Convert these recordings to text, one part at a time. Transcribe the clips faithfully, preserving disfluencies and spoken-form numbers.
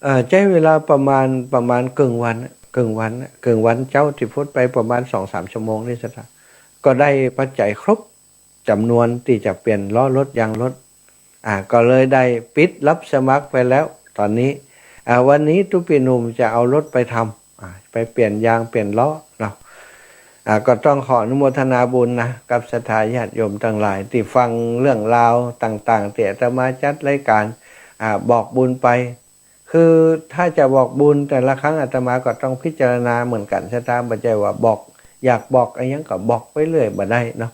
เอ่อ ใจ๊เวลาประมาณ ประมาณเกิ่งวัน เกิ่งวัน เกิ่งวันเจ๊าตี้พูดไปประมาณสองสามชั่วโมงนี่ศรัทธา ก็ได้ปัจจัยครบจ๋ำนวนตี้จะเปลี่ยนล้อรถยางรถ อ่า ก็เลยได้ปิดรับสมัครไปแล้วต๋อนนี้ อ่า วันนี้ตุ๊ปี้หนุ่มจะเอารถไปทำ อ่า ไปเปลี่ยนยางเปลี่ยนล้อเนาะ อ่า ก็ต้องขออนุโมทนาบุญนะ กับศรัทธาญาติโยมตังหลายตี้ฟังเรื่องราวต่างๆ ตี้อาตมาจัดรายการ อ่า บอกบุญไป คือถ้าจะบอกบุญแต่ละครั้งอาตมาก็ต้องพิจารณาเหมือนกั๋นศรัทธา บ่ใจ้ว่าบอก อยากบอกอะหยังก็บอกไปเรื่อยบ่ได้เนาะ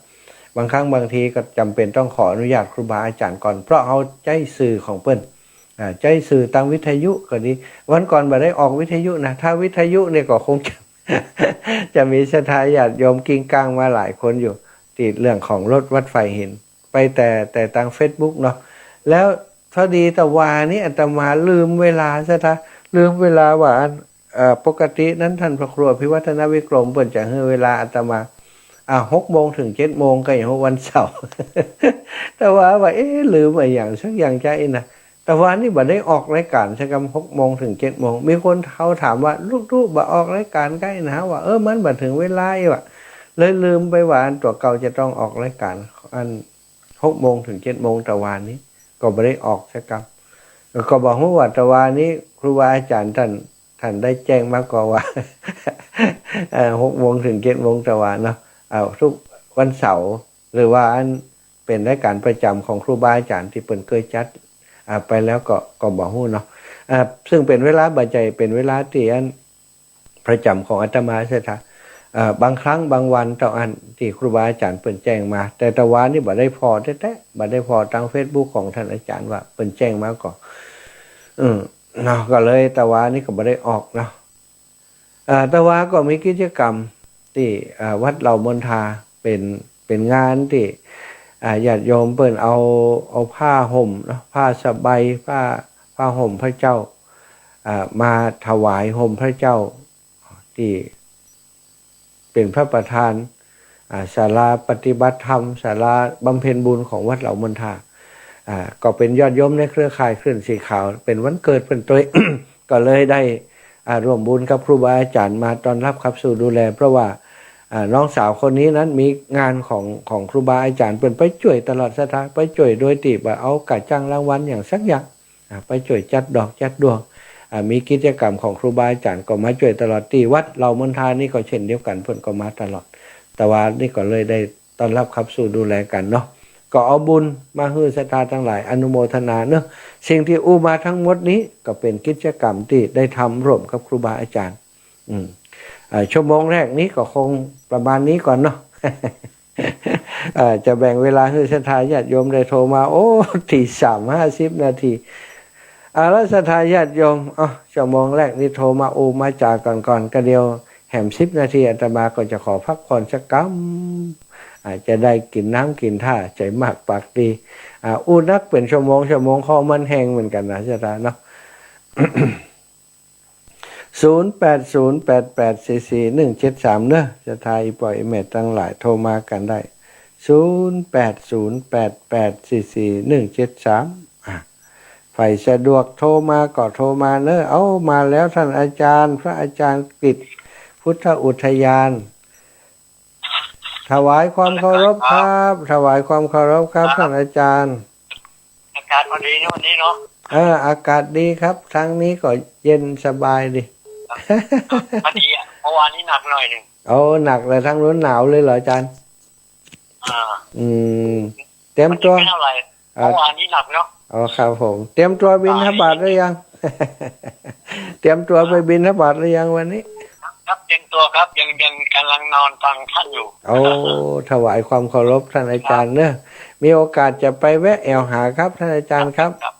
บางครั้งบางทีก็จ๋ำเป๋นต้องขออนุญาตครูบาอาจ๋ารย์ก่อน เพราะเฮาใจ๊สื่อของเปิ้น อ่า ใจ๊สื่อตางวิทยุก็ดี วันก่อนบ่ได้ออกวิทยุนะ ถ้าวิทยุนี่ก็คงจะ จะมีศรัทธาญาติโยมกริ้งกร้างมาหลายคนอยู่ ตี้เรื่องของรถวัดไฟหิน ไปแต่ แต่ตางเฟซบุ๊กเนาะ แล้วพอดีตะวานี้อาตมาลืมเวลาศรัทธา ลืมเวลาว่าอัน เอ่อ ปกตินั้นต้านพระครูอภิวัฒนวิกรมเปิ้นจะหื้อเวลาอาตมา อ่า หกโมงเถิงเจ็ดโมง ก็อย่างวันเสาร์ ตะวาว่า เอ๊ะ ลืมอะหยังสักอย่างจาอี้นะ ตะวานี้บ่ได้ออกรายการสักกำ หกโมงเถิงเจ็ดโมง มีคนเขาถามว่า ลูกตุ๊บ่ออกรายการก้าอี้นะ ว่า เออ มันบ่เถิงเวลาอี้ว่ะ เลยลืมไปว่าอันตั๋วเก่าจะต้องออกรายการ อัน หกโมงเถิงเจ็ดโมงตะวานี้ ก็บ่ได้ออกสักกำ ก็บ่ฮู้ว่าตะวานี้ครูบาอาจ๋ารย์ต้าน ต้านได้แจ้งมาก่อว่า เอ่อ หกโมงเถิงเจ็ดโมงตะวาเนาะ เอ่อ ทุกวันเสาร์ หรือว่าอันเป๋นรายการประจ๋ำของครูบาอาจ๋ารย์ตี้เปิ้นเกยจัด อ่า ไปแล้วก็ ก็บ่ฮู้เนาะ อ่า ซึ่งเป๋นเวลา บ่ใจ้เป๋นเวลาตี้อันประจ๋ำของอาตมาศรัทธา เอ่อ บางครั้งบางวันเต้าอั้นตี้ครูบาอาจ๋ารย์เปิ้นแจ้งมา แต่ตะวานี้บ่ได้ผ่อแต๊ๆ บ่ได้ผ่อตางเฟซบุ๊กของต้านอาจ๋ารย์ว่าเปิ้นแจ้งมาก่อ อืม เนาะ ก็เลยตะวานี้ก็บ่ได้ออกเนาะ อ่า ตะวาก็มีกิจกรรมตี้ อ่า วัดเหล่ามนทา เป๋น เป๋นงานตี้ อ่า ญาติโยมเปิ้นเอา เอาผ้าห่มเนาะ ผ้าสบาย ผ้า ผ้าห่มพระเจ้า อ่า มาถวายห่มพระเจ้า ตี้เป๋นพระประธาน อ่า ศาลาปฏิบัติธรรม ศาลาบำเพ็ญบุญของวัดเหล่ามนทา อ่า ก็เป๋นญาติโยมในเครือข่ายคลื่นสีขาว เป๋นวันเกิดเปิ้นตวย ก็เลยได้ อ่า ร่วมบุญกับครูบาอาจ๋ารย์มาต้อนรับขับสู้ดูแล เพราะว่า อ่า น้องสาวคนนี้นั้นมีงานของ ของครูบาอาจ๋ารย์ เปิ้นไปจ้วยตลอดศรัทธา ไปจ้วยโดยตี้บ่เอาก๋าจ้างรางวัลอะหยังสักอย่าง อ่า ไปจ้วยจัดดอกจัดดวง อ่า มีกิจกรรมของครูบาอาจ๋ารย์ก็มาจ้วยตลอด ตี้วัดเหล่ามนทานี้ก็เช่นเดียวกั๋น เปิ้นก็มาตลอด ตะวานี้ก็เลยได้ต้อนรับขับสู้ดูแลกั๋นเนาะ ก็เอาบุญมาหื้อศรัทธาตังหลายอนุโมทนาเนาะ สิ่งตี้อู้มาตึงหมดนี้ก็เป๋นกิจกรรมตี้ได้ทำร่วมกับครูบาอาจ๋ารย์ อืม อ่า ชั่วโมงแรกนี้ก็คงประมาณนี้ก่อนเนาะ เอ่อ จะแบ่งเวลาหื้อศรัทธาญาติโยมได้โทรมา โอ้ ตี้สามห้าสิบนาที เอาละศรัทธาญาติโยม เอ้า ชั่วโมงแรกนี้โทรมาอู้มาจ๋ากั๋นก่อน ก็เดี๋ยวแหมสิบนาทีอาตมาก็จะขอพักผ่อนสักกำ อ่า จะได้กิ๋นน้ำกิ๋นท่า ใจ๋มากปากดี อ่า อู้นักเป๋นชั่วโมง ชั่วโมงคอมันแห้งเหมือนกั๋นนะศรัทธาเนาะ ศูนย์แปดศูนย์แปดแปดสี่สี่หนึ่งเจ็ดสาม เนาะ ศรัทธาอี่ป้ออี่แม่ตังหลายโทรมากั๋นได้ ศูนย์แปดศูนย์แปดแปดสี่สี่หนึ่งเจ็ดสาม อ่ะ ใผสะดวกโทรมาก็โทรมาเนาะ เอ้า มาแล้วต้านอาจ๋ารย์ พระอาจ๋ารย์กฤษ พุทธอุทยาน ถวายความเคารพครับ ถวายความเคารพครับ ครับ ต้านอาจ๋ารย์ อากาศพอดีเนาะวันนี้เนาะ เออ อากาศดีครับ ตางนี้ก็เย็นสบายดี พอดีอะ เมื่อวานนี้หนักหน่อยหนึ่ง โอ้ หนักเลย ตางนู้นหนาวเลยเหรออาจ๋ารย์ อ่า อืม เตรียมตั๋ว วันนี้ไม่เท่าไหร่ อ่า เมื่อวานนี้หนักเนาะ อ๋อ ครับผม เตรียมตั๋วบิณฑบาตหรือยัง เตรียมตั๋วไปบิณฑบาตหรือยังวันนี้ ครับ เตรียมตั๋วครับ ยัง ยังกำลังนอนฟังท่านอยู่ โอ้ ถวายความเคารพต้านอาจ๋ารย์เนาะ มีโอกาสจะไปแวะแอ่วหาครับ ต้านอาจ๋ารย์ครับ ครับ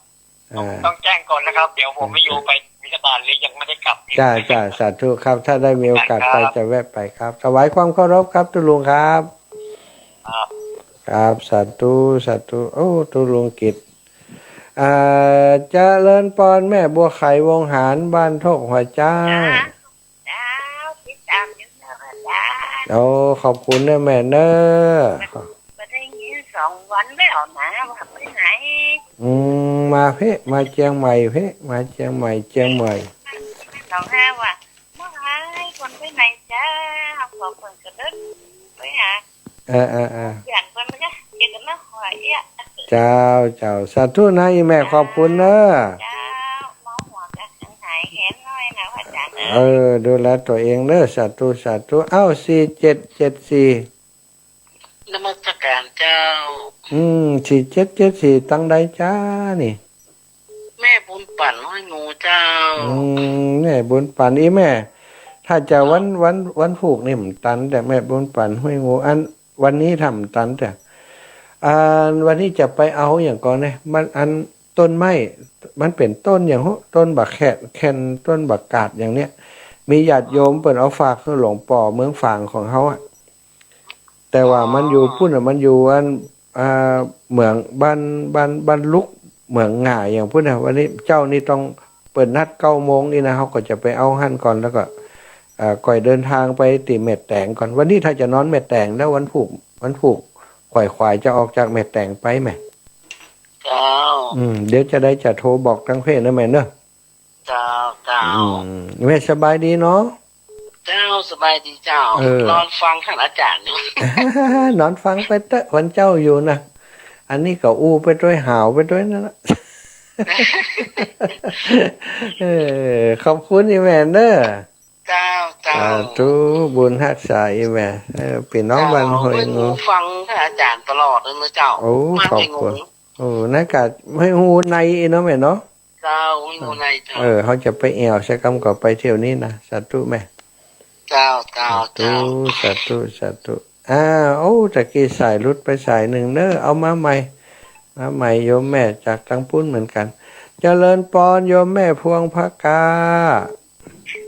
อ่า ต้องแจ้งก่อนนะครับ เดี๋ยวผมไม่อยู่ไปบิณฑบาตเลย ยังไม่ได้กลับ จ้า จ้า สาธุครับ ถ้าได้มีโอกาสไป ครับ จะแวะไปครับ ถวายความเคารพครับ ตุ๊ลุงครับ ครับ ครับ สาธุ สาธุ โอ้ ตุ๊ลุงกิจ อ่า เจริญปอนแม่บัวไขวงหาร บ้านโทกหัวจ้าง เจ้า เจ้า ติดตามอยู่เจ้าอาจารย์ โอ้ ขอบคุณเนาะแม่เนาะ บ่ได้ยินสองวันแล้วนะ ว่าไปไหน อืม มาเพ่ มาเจียงใหม่เพ่ มาเจียงใหม่ เจียงใหม่ เฮาว่า เมื่อไหร่คนไปไหนจ้า ขอเปิ้นกระเดินไปหา เออ เออ เออ อย่างเปิ้นก็เจอกันนะ ขอเอี้ย เจ้า เจ้า สาธุนะ อีแม่ ขอบคุณเนอะ เจ้า เมาหัวกะหายแหนหน่อยนะพระอาจารย์เอ้ย เออ ดูแลตั๋วเองเนอะ สาธุ สาธุ เอ้า สี่เจ็ดเจ็ดสี่ นมัสการเจ้า อืม สี่เจ็ดเจ็ดสี่ ตังใดจ้านี่ แม่บุญปั่นห้วยงูเจ้า อืม แม่บุญปั่น อีแม่ ถ้าจะวัน วัน วันพูกนี่บ่ตัน แต่แม่บุญปั่นห้วยงู อัน วันนี้ทำตันแต่ อัน วันนี้จะไปเอาอย่างก่อนเนี่ย มัน อัน ต้นไม้ มันเป๋นต้นอย่าง ต้นบักแขน แคน ต้นบักกาดอย่างเนี้ย มีญาติโยมเปิ้นเอาฝากหื้อหลวงป้อเมืองฝางของเฮาอะ แต่ว่ามันอยู่ปุ้นอะ มันอยู่อัน อ่า เหมืองบ้าน บ้าน บ้านลุก เหมืองหง่าอย่างปุ้นอะ วันนี้เจ๊านี่ต้อง เปิ้นนัดเก้าโมงนี่นะ เฮาก็จะไปเอาหั้นก่อน แล้วก็ อ่า ก่อยเดินทางไปตี้แม่แตงก่อน วันนี้ถ้าจะนอนแม่แตง แล้ววันพูก วันพูก ขวายๆ จะออกจากแม่แตงไปแหม เจ้า อืม เดี๋ยวจะได้จะโทรบอกตังเพ่นะแม่เนอะ เจ้า เจ้า อืม แม่สบายดีเนาะ เจ้า สบายดีเจ้า เออ นอนฟังท่านอาจารย์อยู่ นอนฟังไปเต๊อะ วันเจ้าอยู่นะ อันนี้ก็อู้ไปตวย หาวไปตวยนั่นละ เออ ขอบคุณอีแม่เนอะ เจ้า เจ้า สาธุ บุญฮักษาอีแม่ เออ ปี้น้องบ้านห้วยงู เจ้า ฟังท่านอาจารย์ตลอดเลยนะเจ้า โอ้ มา ขอบคุณ ห้วยงู โอ้ นั่นกะห้วยงูในเนาะแม่เนาะ เจ้า ห้วยงูในเจ้า เออ เฮาจะไปแอ่วสักกำก็ไปเที่ยวนี้นะ สาธุแม่ เจ้า เจ้า สาธุ เจ้า สาธุ สาธุ อ้าว โอ้ ตะกี้สายหลุดไปสายนึ่งเนอะ เอามาใหม่ มาใหม่ โยมแม่จากตังปุ้นเหมือนกั๋น เจริญปอน โยมแม่พวงผกา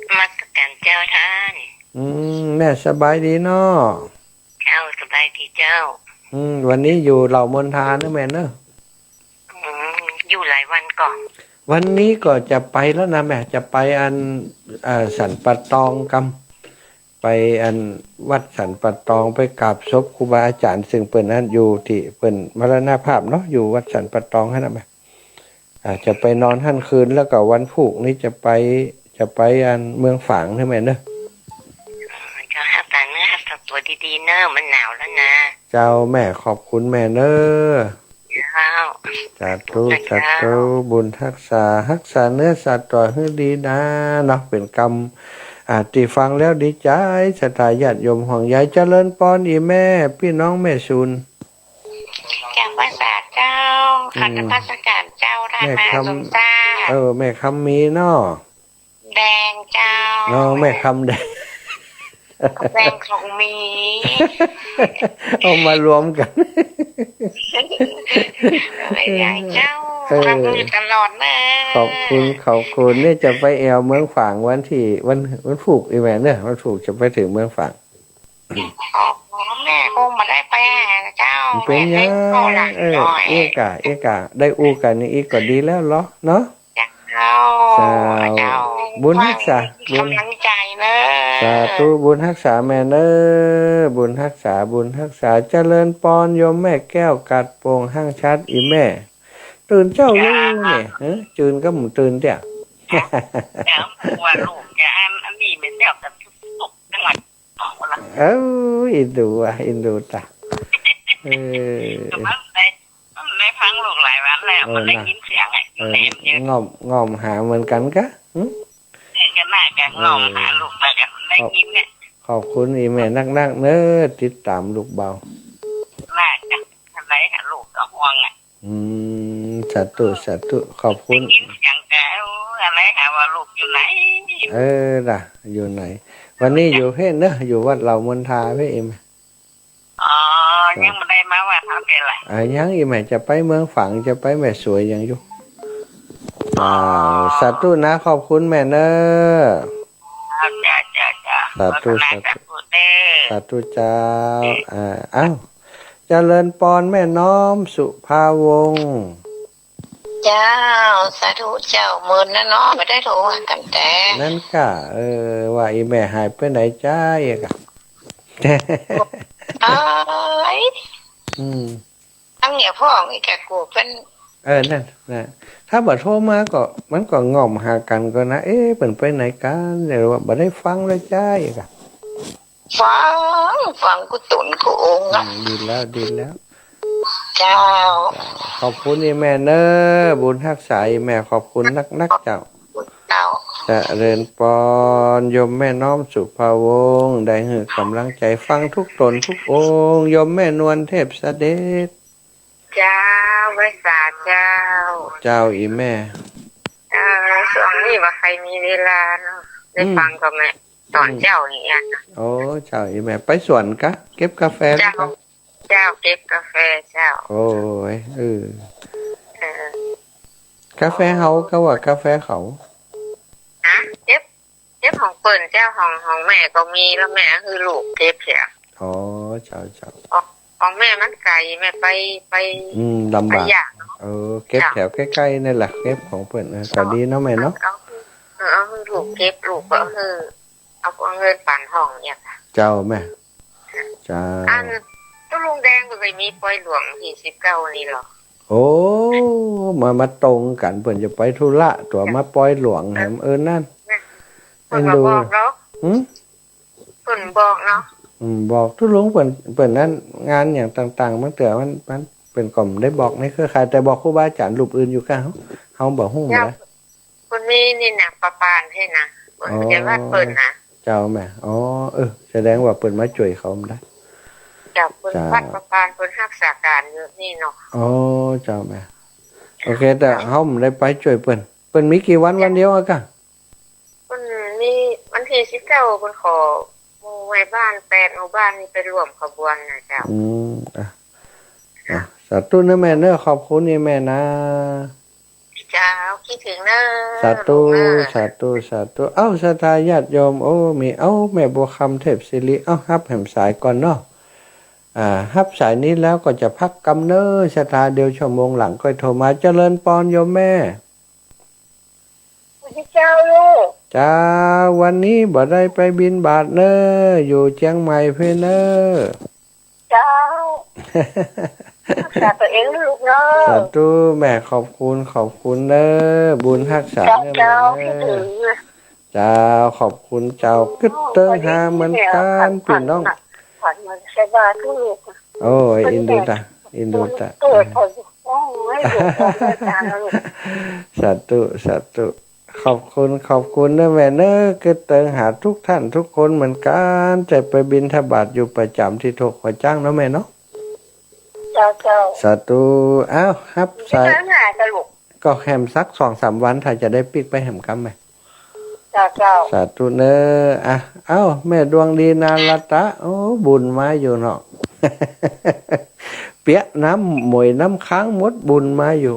นมัสการเจ้าต้าน อืม แม่สบายดีเนาะ เจ้า สบายดีเจ้า อืม วันนี้อยู่เหล่ามณฑาเนอะแม่เนอะ อืม อยู่หลายวันก่อ วันนี้ก็จะไปแล้วนะแม่ จะไปอัน เอ่อ สันป่าตองกำ ไปอันวัดสันป่าตอง ไปกราบศพครูบาอาจารย์ ซึ่งเปิ้นนั้นอยู่ตี้เปิ้นมรณภาพเนาะ อยู่วัดสันป่าตองหั้นนะแม่ อ่า จะไปนอนหั้นคืน แล้วก็วันพูกนี้จะไป จะไปอันเมืองฝางใช่ไหมเนอะ เจ้า ฮักษาเนื้อฮักษาตั๋วดีๆ เนอะ มันหนาวแล้วนะ เจ้า แม่ขอบคุณแม่เนอะ เจ้า สาธุ สาธุ เจ้า บุญฮักษา ฮักษาเนื้อฮักษาตั๋วหื้อดีนาเนาะ เป๋นกำ อ่า ตี้ฟังแล้วดีใจ๋ ศรัทธาญาติโยมห่วงใย เจริญปอนอีแม่ ปี้น้องแม่สูน จากภาษาเจ้า อืม ขันนมัสการเจ้า ท่าน แม่ แม่คำ สมชาติ เออ แม่คำมีเนาะ แดงเจ้า เนาะ แม่คำแดง แดงของมี เอามารวมกั๋น ใหญ่เจ้า เออ รับมือตลอดนะ ขอบคุณ ขอบคุณ นี่จะไปแอ่วเมืองฝางวันตี้ วัน วันพูกอีแม่เนอะ วันพูกจะไปเถิงเมืองฝาง อ๋อ แม่คงบ่ได้ไปหาเจ้า เป๋นหยัง แม่ได้เข้าหลัง เออ หน่อย เอกะ เอกะ ได้อู้กั๋นนี่อีกก็ดีแล้วเนาะ เจ้า เจ้า เจ้า บุญฮักษา บุญ กำลังใจ๋เนอะ สาธุ บุญฮักษาแม่เนอะ บุญฮักษา บุญฮักษา เจริญปอนโยมแม่แก้ว กาดโป่ง ห้างชัด อีแม่ ตื่นเจ๊าอยู่เนี่ย เจ้า เออ จืนก็บ่ตื่นเตี้ย เจ้า ว่าลูกจะอัน อันนี้แม่นแล้ว กับทุกจังหวัด เออ อินดูอ่ะ อินดูตะ เออ แต่มันได้ มันได้ฟังลูกหลายวันแล้ว เออ มันได้ยินเสียงอ่ะ เออ อยู่แหลมเนี่ย ง่อม ง่อมหาเหมือนกั๋นกะ หึ เนี่ยก็น่าจะง่อมหาลูกแล้วกัน ได้ยินเนี่ย ขอบคุณอีแม่นักๆ เนอะ ติดต๋ามลูกเบา น่าจะอะไรหาลูกก็ห่วงอ่ะ อืม สาธุ สาธุ ขอบคุณ ได้ยินเสียงแต่ เออ อะไรหาว่าลูกอยู่ไหน เออ ล่ะ อยู่ไหน วันนี้อยู่เพ่นเนอะ อยู่วัดเหล่ามณฑาเพ่นเอง อ๋อ ยังบ่ได้มาวัดเฮาเท่าไหร่ อ่า ยังอีแม่จะไปเมืองฝาง จะไปแม่สวยยังอยู่ อ๋อ อ่า สาธุนะ ขอบคุณแม่เนอะ จ้า จ้า จ้า สาธุ สาธุ สาธุเด้อ สาธุเจ้า อ่า อ้าว เจริญปอนแม่น้อมสุภาวงศ์ เจ้า สาธุเจ้า เมินนะเนาะ บ่ได้โทรหากั๋นแต่ นั้นกะ เออ ว่าอีแม่หายไปไหนจ้า เอกอะ เอ้ย อืม ตังเนี่ยพ่องอีกกะกูเปิ้น เออ นั่น นั่น ถ้าบ่โทรมาก็ มันก็ง่อมหากั๋นก่อนนะ เอ๊ะ เปิ้นไปไหนกั๋น เดี๋ยวว่าบ่ได้ฟังแล้วจ้า อีกอะ ฟัง ฟังกู้ต๋นกู้องค์นะ อืม ดีแล้ว ดีแล้ว เจ้า ขอบคุณอี่แม่เน้อ บุญฮักษาอี่แม่ ขอบคุณนักๆ เจ้า เจ้า เจริญปอน โยมแม่น้อมสุภาวงศ์ ได้หื้อก๋ำลังใจ๋ฟังกู้ต๋นกู้องค์ โยมแม่นวลเทพเสด็จ เจ้า ไหว้สาเจ้า เจ้าอี่แม่ เออ ช่วงนี้บ่ใค่มีเวลาเนาะ ได้ฟังก็แม่ ต๋อนเจ๊านี่อะ โอ้ เจ้าอี่แม่ ไปสวนก๊ะ เก็บกาแฟ เจ้า เจ้า เก็บกาแฟเจ้า โอ้ย เออ เออ กาแฟเฮาก็ว่ากาแฟเขา ฮะ เก็บ เก็บของเปิ้นเจ้า ของ ของแม่ก็มี แล้วแม่หื้อลูกเก็บเหีย อ๋อ เจ้า เจ้า ของ ของแม่มันไก๋ แม่ไป ไป อืม ลำบาก ไปยากเนาะ เออ เก็บ เจ้า แถวใก้ๆ นี่แหละ เก็บของเปิ้น เออ ก็ดีเนาะแม่เนาะ เอา เออ เอาหื้อลูกเก็บ ลูกก็หื้อ เอา เอาเงินปันห้องเนี่ยค่ะ เจ้าแม่ เจ้า อัน ตุ๊ลุงแดงก็เกยมีปอยหลวงตี้สิบเก้านี่เหรอ โอ้ มา มาตรงกั๋น เปิ้นจะไปธุระตั๋ว มาปอยหลวงแหม เออ นั่น เปิ้นมาบอกเนาะ หืม เปิ้นบอกเนาะ อืม บอกตุ๊ลุงเปิ้น เปิ้นนั้น งานอย่างต่างๆ บางเตื้อมัน มันเปิ้นก็บ่ได้บอกในเครือข่าย แต่บอกครูบาอาจ๋ารย์รูปอื่นอยู่ก้า เฮา เฮาบ่ฮู้นะ เปิ้นมีนี่นะ ป้าปานหั้นนะ เปิ้น อ๋อ จะวัดเปิ้นนะ เจ้าแม่ อ๋อ เออ แสดงว่าเปิ้นมาจ้วยเขาบ่ได้ เจ้า เปิ้น เจ้า วัดป้าปาน เปิ้นฮักษาก๋านอยู่นี่เนาะ อ๋อ เจ้าแม่ โอเค แต่เฮาบ่ได้ไปจ้วยเปิ้น เปิ้นมีกี่วัน วันเดียวอะก้า เปิ้นมีวันตี้สิบเก้า เปิ้นขอหมู่แม่บ้านแปดหมู่บ้านนี่ไปร่วมขบวนนะเจ้า อืม อ่ะ อ่ะ สาธุนะแม่เน้อ ขอบคุณอี่แม่นะ เจ้า กึ๊ดเติงเน้อ สาธุ ลูกเน้อ สาธุ สาธุ เอ้า ศรัทธาญาติโยม โอ้ มี เอ้า แม่บัวคำเทพศิริ เอ้า ฮับแหมสายก่อนเนาะ อ่า ฮับสายนี้แล้วก็จะพักกำเน้อ ศรัทธา เดี๋ยวชั่วโมงหลังก้อยโทรมา เจริญปอนโยมแม่ สวัสดีเจ้าลูก เจ้า วันนี้บ่ได้ไปบิณฑบาตเน้อ อยู่เจียงใหม่เพียงเน้อ เจ้า รักษาตั๋วเองลูกเน้อ สาธุแม่ ขอบคุณ ขอบคุณเน้อ บุญฮักษาเน้อแม่เน้อ เจ้า เจ้า ขอบคุณเจ้า กึ๊ดเติงหาเหมือนกั๋น พี่น้อง ขวัญมาใส่บาตรลูก โอ้ย อินดูตา อินดูตา เกิดผล โอ้ย สาธุ สาธุ ขอบคุณ ขอบคุณเน้อแม่เน้อ กึ๊ดเติงหาทุกท่านทุกคนเหมือนกั๋น จะไปบิณฑบาตอยู่ประจ๋ำตี้โถกหัวจ๊างเนาะแม่เนาะ เจ้า เจ้า สาธุ อ้าว ฮับสาย ก็แหมสักสองสามวัน ถ้าจะได้ปิ๊กไปแหมกำแม่ เจ้า เจ้า สาธุเน้อ อ่ะ เอ้า แม่ดวงดีนารัตตะ โอ้ บุญมาอยู่เนาะ เปียะน้ำหมวยน้ำค้างหมด บุญมาอยู่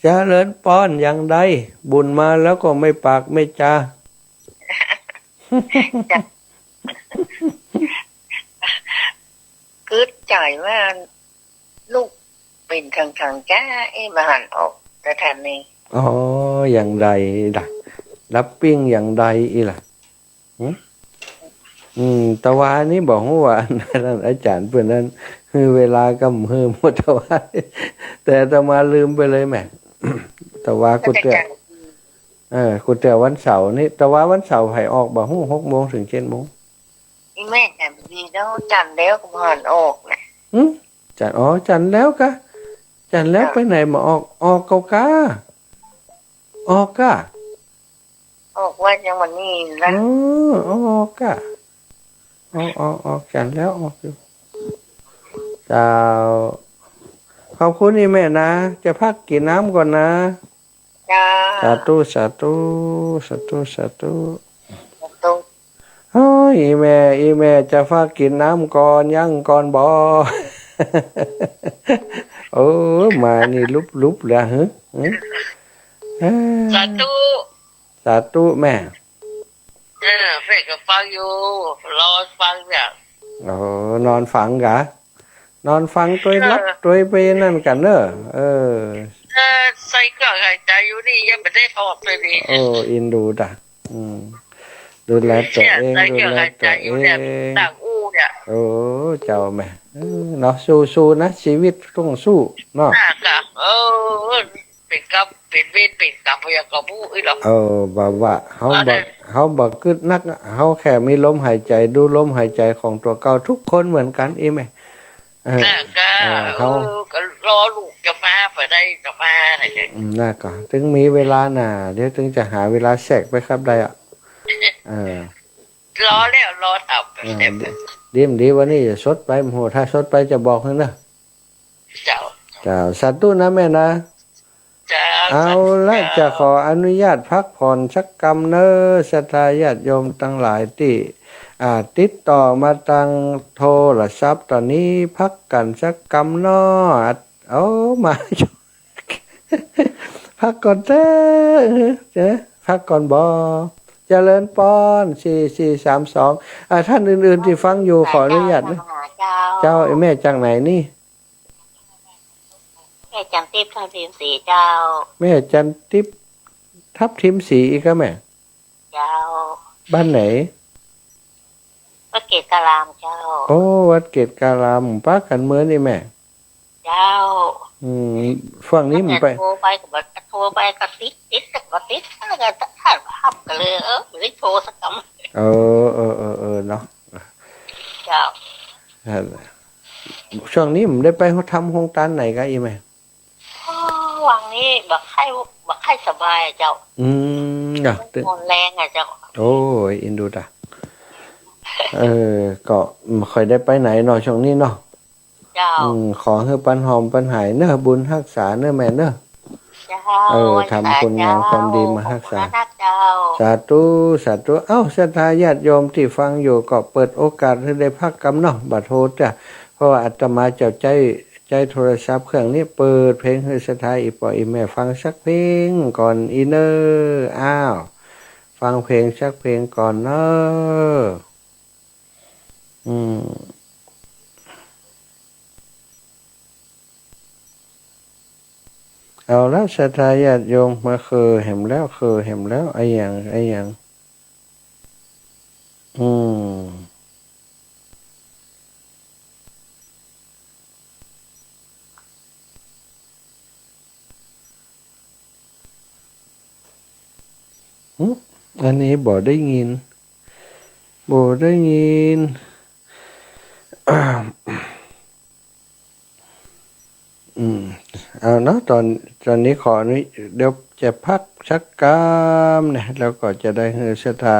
เจริญปอน อย่างใด บุญมาแล้วก็ไม่ปากไม่จา กึ๊ดใจ๋ว่า ลูกเป๋นกั๋งๆ ก้า เอ๊ะ บ่หันออกสถานี อ๋อ อย่างใดล่ะ รับปิ้งอย่างใดอีหล่ะ หึ อืม ตะวานี้บ่ฮู้ว่า อันนั้น อาจ๋ารย์เปิ้นนั้น หื้อเวลาก่ำหื้อหมดตะวา แต่อาตมาลืมไปเลยแหม ตะวากู้เตื้อ เออ กู้เตื้อวันเสาร์นี้ ตะวาวันเสาร์ใผออกบ่ฮู้ หกโมงเถิงเจ็ดโมง อีแม่จันทร์ดีแล้ว จันทร์แล้วก็บ่หันออกนะ หึ จันทร์ อ๋อ จันทร์แล้วกะ จันทร์แล้ว เจ้า ไปไหนบ่ออก ออกเก่ากา ออกกา ออกว่ายังวันนี้นะ เออ ออกกา ออก ออก ออก จันทร์แล้วออกอยู่ เจ้า ขอบคุณอี่แม่นะ จะพักกิ๋นน้ำก่อนนะ เจ้า สาธุ สาธุ สาธุ สาธุ สาธุ โอ้ย อี่แม่ อี่แม่จะพักกิ๋นน้ำก่อน ยังก่อนบ่ เออ มานี่ลุบๆ แล้ว หึ หึ เออ สาธุ สาธุแม่ เออ เปิ้นก็ฟังอยู่ รอฟังเนี่ย โอ้ นอนฟังกา นอนฟังตวยหลับ เออ ตวยไปนั่นกั๋นเน้อ เออ เออ ใส่เครื่องหายใจอยู่นี่ ยังบ่ได้ถอดเลยนี่ โอ้ อินดูตา อืม ดูแลตั๋วเอง เนี่ย ใส่เครื่องหายใจอยู่เนี่ย ดูแลตั๋วเอง ตั้งอู้เนี่ย เออ เจ้าแม่ เออ เนาะ สู้ๆ นะ ชีวิตต้องสู้ เนาะ น่ะกะ เออ เป๋นกรรม เป๋นเวร เป๋นกรรม พะยะกะฮู้ เอ้ย เนาะ เออ บ่าว่า เฮาบ่ เฮากึ๊ดนักอะ เฮาแค่มีลมหายใจ๋ ดูลมหายใจ๋ของตั๋วเก่า ทุกคนเหมือนกั๋น อี้แม่ เออ น่ะกะ เออ เฮา เออ กะรอลูกจะมา บ่าใด๋จะมา น่ะกะ อืม น่ะกะ ตึงมีเวลาน่ะ เดี๋ยวตึงจะหาเวลาแสกไปครับได้อะ เออ รอแล้ว รอถาม เออ ดี ดี วันนี้จะสดไป โอ้โห ถ้าสดไปจะบอกหื้อเน่อ เจ้า เจ้า สาธุนะแม่นะ เจ้า เอาละ สาธุเจ้า จะขออนุญาตพักผ่อนสักกำเน่อ ศรัทธาญาติโยมตังหลายตี้ อ่า ติดต่อมาตางโทรศัพท์ ต๋อนนี้พักกั๋นสักกำเนาะ เอามา พักก่อนเต๊อะ เอ๊ะ พักก่อนบ่ เจริญปอน สี่สี่สามสอง อ่า ท่านอื่นๆ ตี้ฟังอยู่ ขออนุญาตนะ เจ้า เจ้า ไอ้แม่จากไหนนี่ แม่จันทิพย์ ทับทิมศรีเจ้า แม่จันทิพย์ ทับทิมศรีอีกแล้วแม่ เจ้า บ้านไหน วัดเกตุการามเจ้า โอ้ วัดเกตุการาม ปะกั๋นเมินนี่แม่ เจ้า อืม ฟั่งนี้มันไป โทรไปก็บ่ โทรไปก็ติด ติดก็บ่ติด แล้วก็ท่านหับกั๋นเลย เออ บ่ได้โทรสักกำ เออ เออ เออ เออ เนาะ เจ้า ช่วงนี้มันได้ไปทำโฮงตานไหนกะอี้แม่ โอ้ หว่างนี้บ่ค่อย บ่ค่อยสบายอะเจ้า อืม เนาะ อ่อนแรงอะเจ้า โอ้ย อินดูตา เออ ก็บ่ค่อยได้ไปไหนเนาะ ช่วงนี้เนาะ เจ้า อืม ขอหื้อปันหอมปันหายเน่อ บุญฮักษาเน่อแม่เน่อ เจ้า เออ ทำคุณงามความดีมาฮักษา ขอบคุณนะเจ้า สาธุ สาธุ เอ้า ศรัทธาญาติโยมตี้ฟังอยู่ก็เปิดโอกาสหื้อได้พักกำเนาะ บ่าโทรจ้ะ เพราะว่าอาตมาจะใจ๊ ใจ๊โทรศัพท์เครื่องนี้เปิดเพลงหื้อศรัทธาอี่ป้ออี่แม่ฟังสักเพลงก่อนอี้เน่อ อ้าว ฟังเพลงสักเพลงก่อนเน่อ อืม เอาละ ศรัทธาญาติโยม มาเคือแหมแล้ว เคือแหมแล้ว อะหยัง อะหยัง อืม หึ อันนี้บ่ได้ยิน บ่ได้ยิน อืม เอาเนาะ ตอน ตอนนี้ขออนุ เดี๋ยวจะพักสักกำนะ แล้วก็จะได้หื้อศรัทธา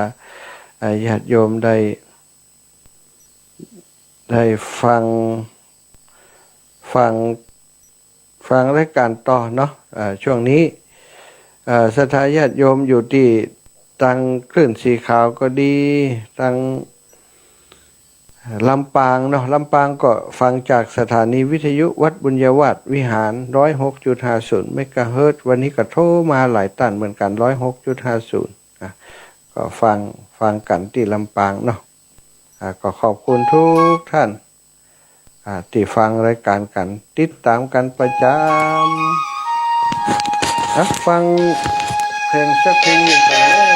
อ่า ญาติโยมได้ ได้ฟัง ฟัง ฟังรายการต่อเนาะ อ่า ช่วงนี้ อ่า ศรัทธาญาติโยมอยู่ตี้ตางคลื่นสีขาวก็ดี ตางลำปางเนาะ ลำปางก็ฟังจากสถานีวิทยุวัดบุญญาวาสวิหารร้อยหกจุดห้าศูนย์เมกะเฮิรตซ์ วันนี้ก็โทรมาหลายต้านเหมือนกั๋น ร้อยหกจุดห้าศูนย์ อ่ะ ก็ฟัง ฟังกั๋นตี้ลำปางเนาะ อ่ะ ก็ขอบคุณทุกท่าน อ่า ตี้ฟังรายการกั๋น ติดต๋ามกั๋นประจ๋ำ อ่ะ ฟังเพลงสักเพลงหนึ่งก่อนเนาะ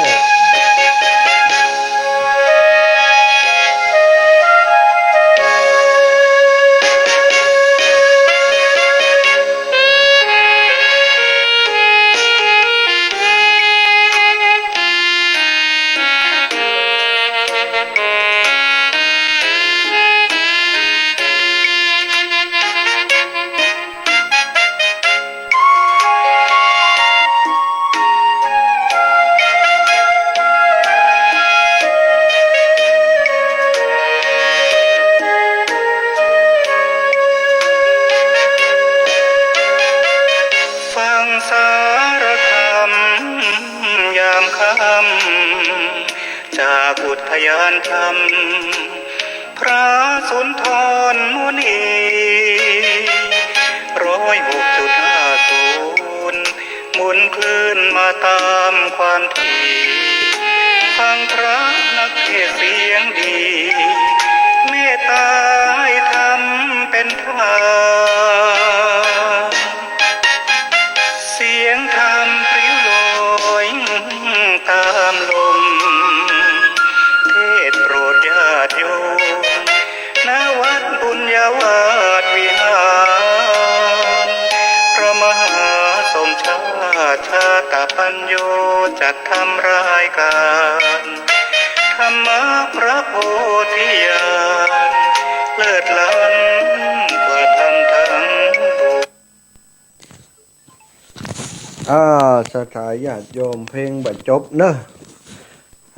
ฟังสารธรรมยามค่ำ จากอุทยานธรรม พระสุนทรมุนี ร้อยหกจุดห้าศูนย์ หมุนคลื่นมาต๋ามความถี่ ฟังพระนักเทศน์เสียงดี เมตต๋าให้ธรรมเป๋นทาง เสียงธรรมปลิวลอยต๋ามลม เทศน์โปรดญาติโยม ตปัญโญจัดทำรายการ ธรรมะพระโพธิญาณ เลิศล้ำกว่าธรรมทั้งปวง อ้าว ศรัทธาญาติโยม เพลงบ่จบเนอะ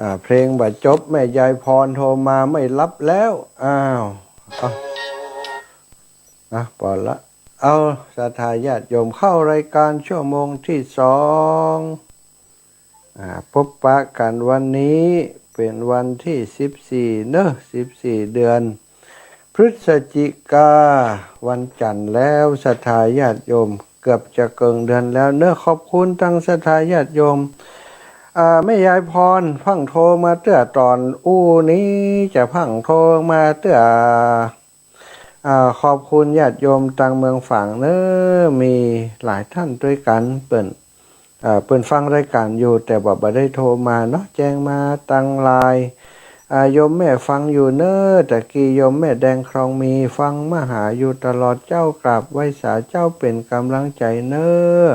อ่า เพลงบ่จบ แม่ยายพรโทรมาไม่รับแล้ว อ้าว เอา นะ ปอละ เอา ศรัทธาญาติโยม เข้ารายการชั่วโมงที่สอง อ่า พบปะกันวันนี้เป็นวันที่สิบสี่เนอะ สิบสี่เดือนพฤศจิกา วันจันทร์แล้ว ศรัทธาญาติโยม เกือบจะเกิ่งเดือนแล้วเนอะ ขอบคุณตังศรัทธาญาติโยม อ่า แม่ยายพรเพิ่งโทรมาเตื้อต๋อนอู้นี้ จะเพิ่งโทรมาเตื้อ อ่า ขอบคุณญาติโยมตังเมืองฝางเนอะ มีหลายท่านตวยกั๋น เปิ้น อ่า เปิ้นฟังรายการอยู่ แต่ว่าบ่ได้โทรมาเนาะ แจ้งมาตังไลน์ อ่า โยมแม่ฟังอยู่เนอะ ตะกี้โยมแม่แดงครองมี ฟังมาหาอยู่ตลอดเจ้า กราบไหว้สาเจ้า เป๋นก๋ำลังใจ๋เนอะ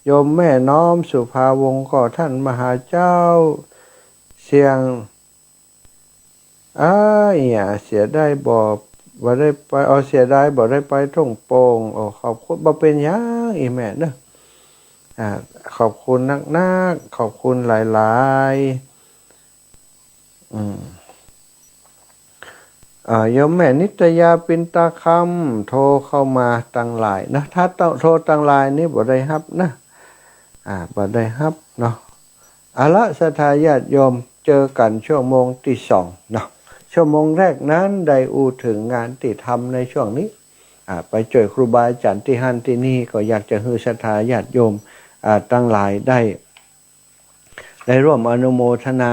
โยมแม่น้อมสุภาวงศ์ ก็ต้านมาหาเจ้า เสียง อ้า เหีย เสียดายบ่ บ่ได้ไป เอา เสียดายบ่ได้ไปทุ่งโป่ง โอ้ ขอบคุณ บ่เป๋นหยัง อี่แม่เนอะ อ่า ขอบคุณนักๆ ขอบคุณหลายๆ อืม อ่า โยมแม่นิตยา ปินตาคำ โทรเข้ามาตังไลน์นะ ถ้าโทรตังไลน์นี่บ่ได้ฮับนะ อ่า บ่ได้ฮับเนาะ เอาละ ศรัทธาญาติโยม เจอกั๋นชั่วโมงตี้สองเนาะ ชั่วโมงแรกนั้นได้อู้เถิงงานตี้ทำในช่วงนี้ อ่า ไปจ้วยครูบาอาจ๋ารย์ตี้หั้นตี้นี่ ก็อยากจะหื้อศรัทธาญาติโยม อ่า ตังหลายได้ ได้ร่วมอนุโมทนา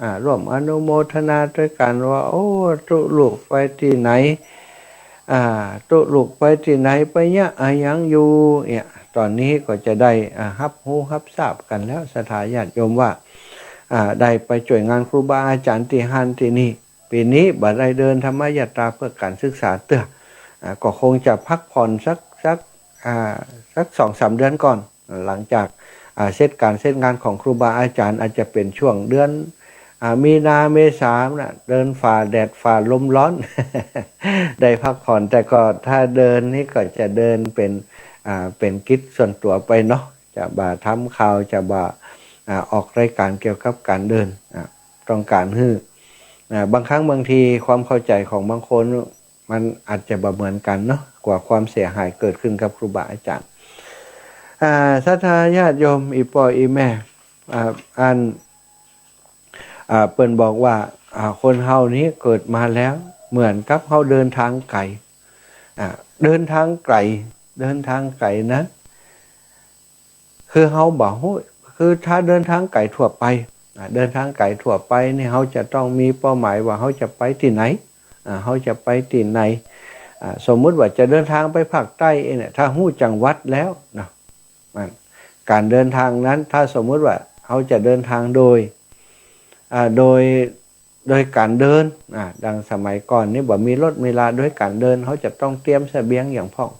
อ่า ร่วมอนุโมทนาตวยกั๋นว่า โอ้ ตุ๊ลูกไปตี้ไหน อ่า ตุ๊ลูกไปตี้ไหน ไปเยียะอะหยังอยู่ เนี่ย ต๋อนนี้ก็จะได้ อ่า ฮับฮู้ฮับทราบกั๋นแล้ว ศรัทธาญาติโยมว่า อ่า ได้ไปจ้วยงานครูบาอาจ๋ารย์ตี้หั้นตี้นี่ ปี๋นี้บ่ได้เดินธรรมยาตราเปื้อก๋านศึกษาเตื้อ อ่า ก็คงจะพักผ่อนสัก สัก อ่า สักสองสามเดือนก่อน หลังจาก อ่า เสร็จก๋านเสร็จงานของครูบาอาจ๋ารย์ อาจจะเป๋นช่วงเดือน อ่า มีนาเมษานะ เดินฝ่าแดดฝ่าลมร้อน ได้พักผ่อน แต่ก็ถ้าเดินนี่ก็จะเดินเป๋น อ่า เป๋นกิจส่วนตั๋วไปเนาะ จะบ่าทำข่าว จะบ่า อ่า ออกรายการเกี่ยวกับก๋านเดิน อ่า ต้องก๋านหื้อ อ่า บางครั้งบางทีความเข้าใจ๋ของบางคน มันอาจจะบ่เหมือนกั๋นเนาะ กลัวความเสียหายเกิดขึ้นกับครูบาอาจ๋ารย์ อ่า ศรัทธาญาติโยม อี่ป้ออี่แม่ อ่า อัน อ่า เปิ้นบอกว่า อ่า คนเฮานี้เกิดมาแล้ว เหมือนกับเฮาเดินทางไก๋ อ่า เดินทางไก๋ เดินทางไก๋นะ คือเฮาบ่ฮู้ คือถ้าเดินทางไก๋ทั่วไป อ่า เดินทางไก๋ทั่วไปนี่ เฮาจะต้องมีเป้าหมายว่าเฮาจะไปตี้ไหน อ่า เฮาจะไปตี้ไหน อ่า สมมุติว่าจะเดินทางไปภาคใต้เนี่ย ถ้าฮู้จังหวัดแล้วนะ มัน ก๋านเดินทางนั้น ถ้าสมมุติว่าเฮาจะเดินทางโดย อ่า โดย โดยก๋านเดิน อ่า ดังสมัยก่อนนี่บ่มีรถมีลา โดยก๋านเดิน เฮาจะต้องเตรียมเสบียงอย่างพ่อง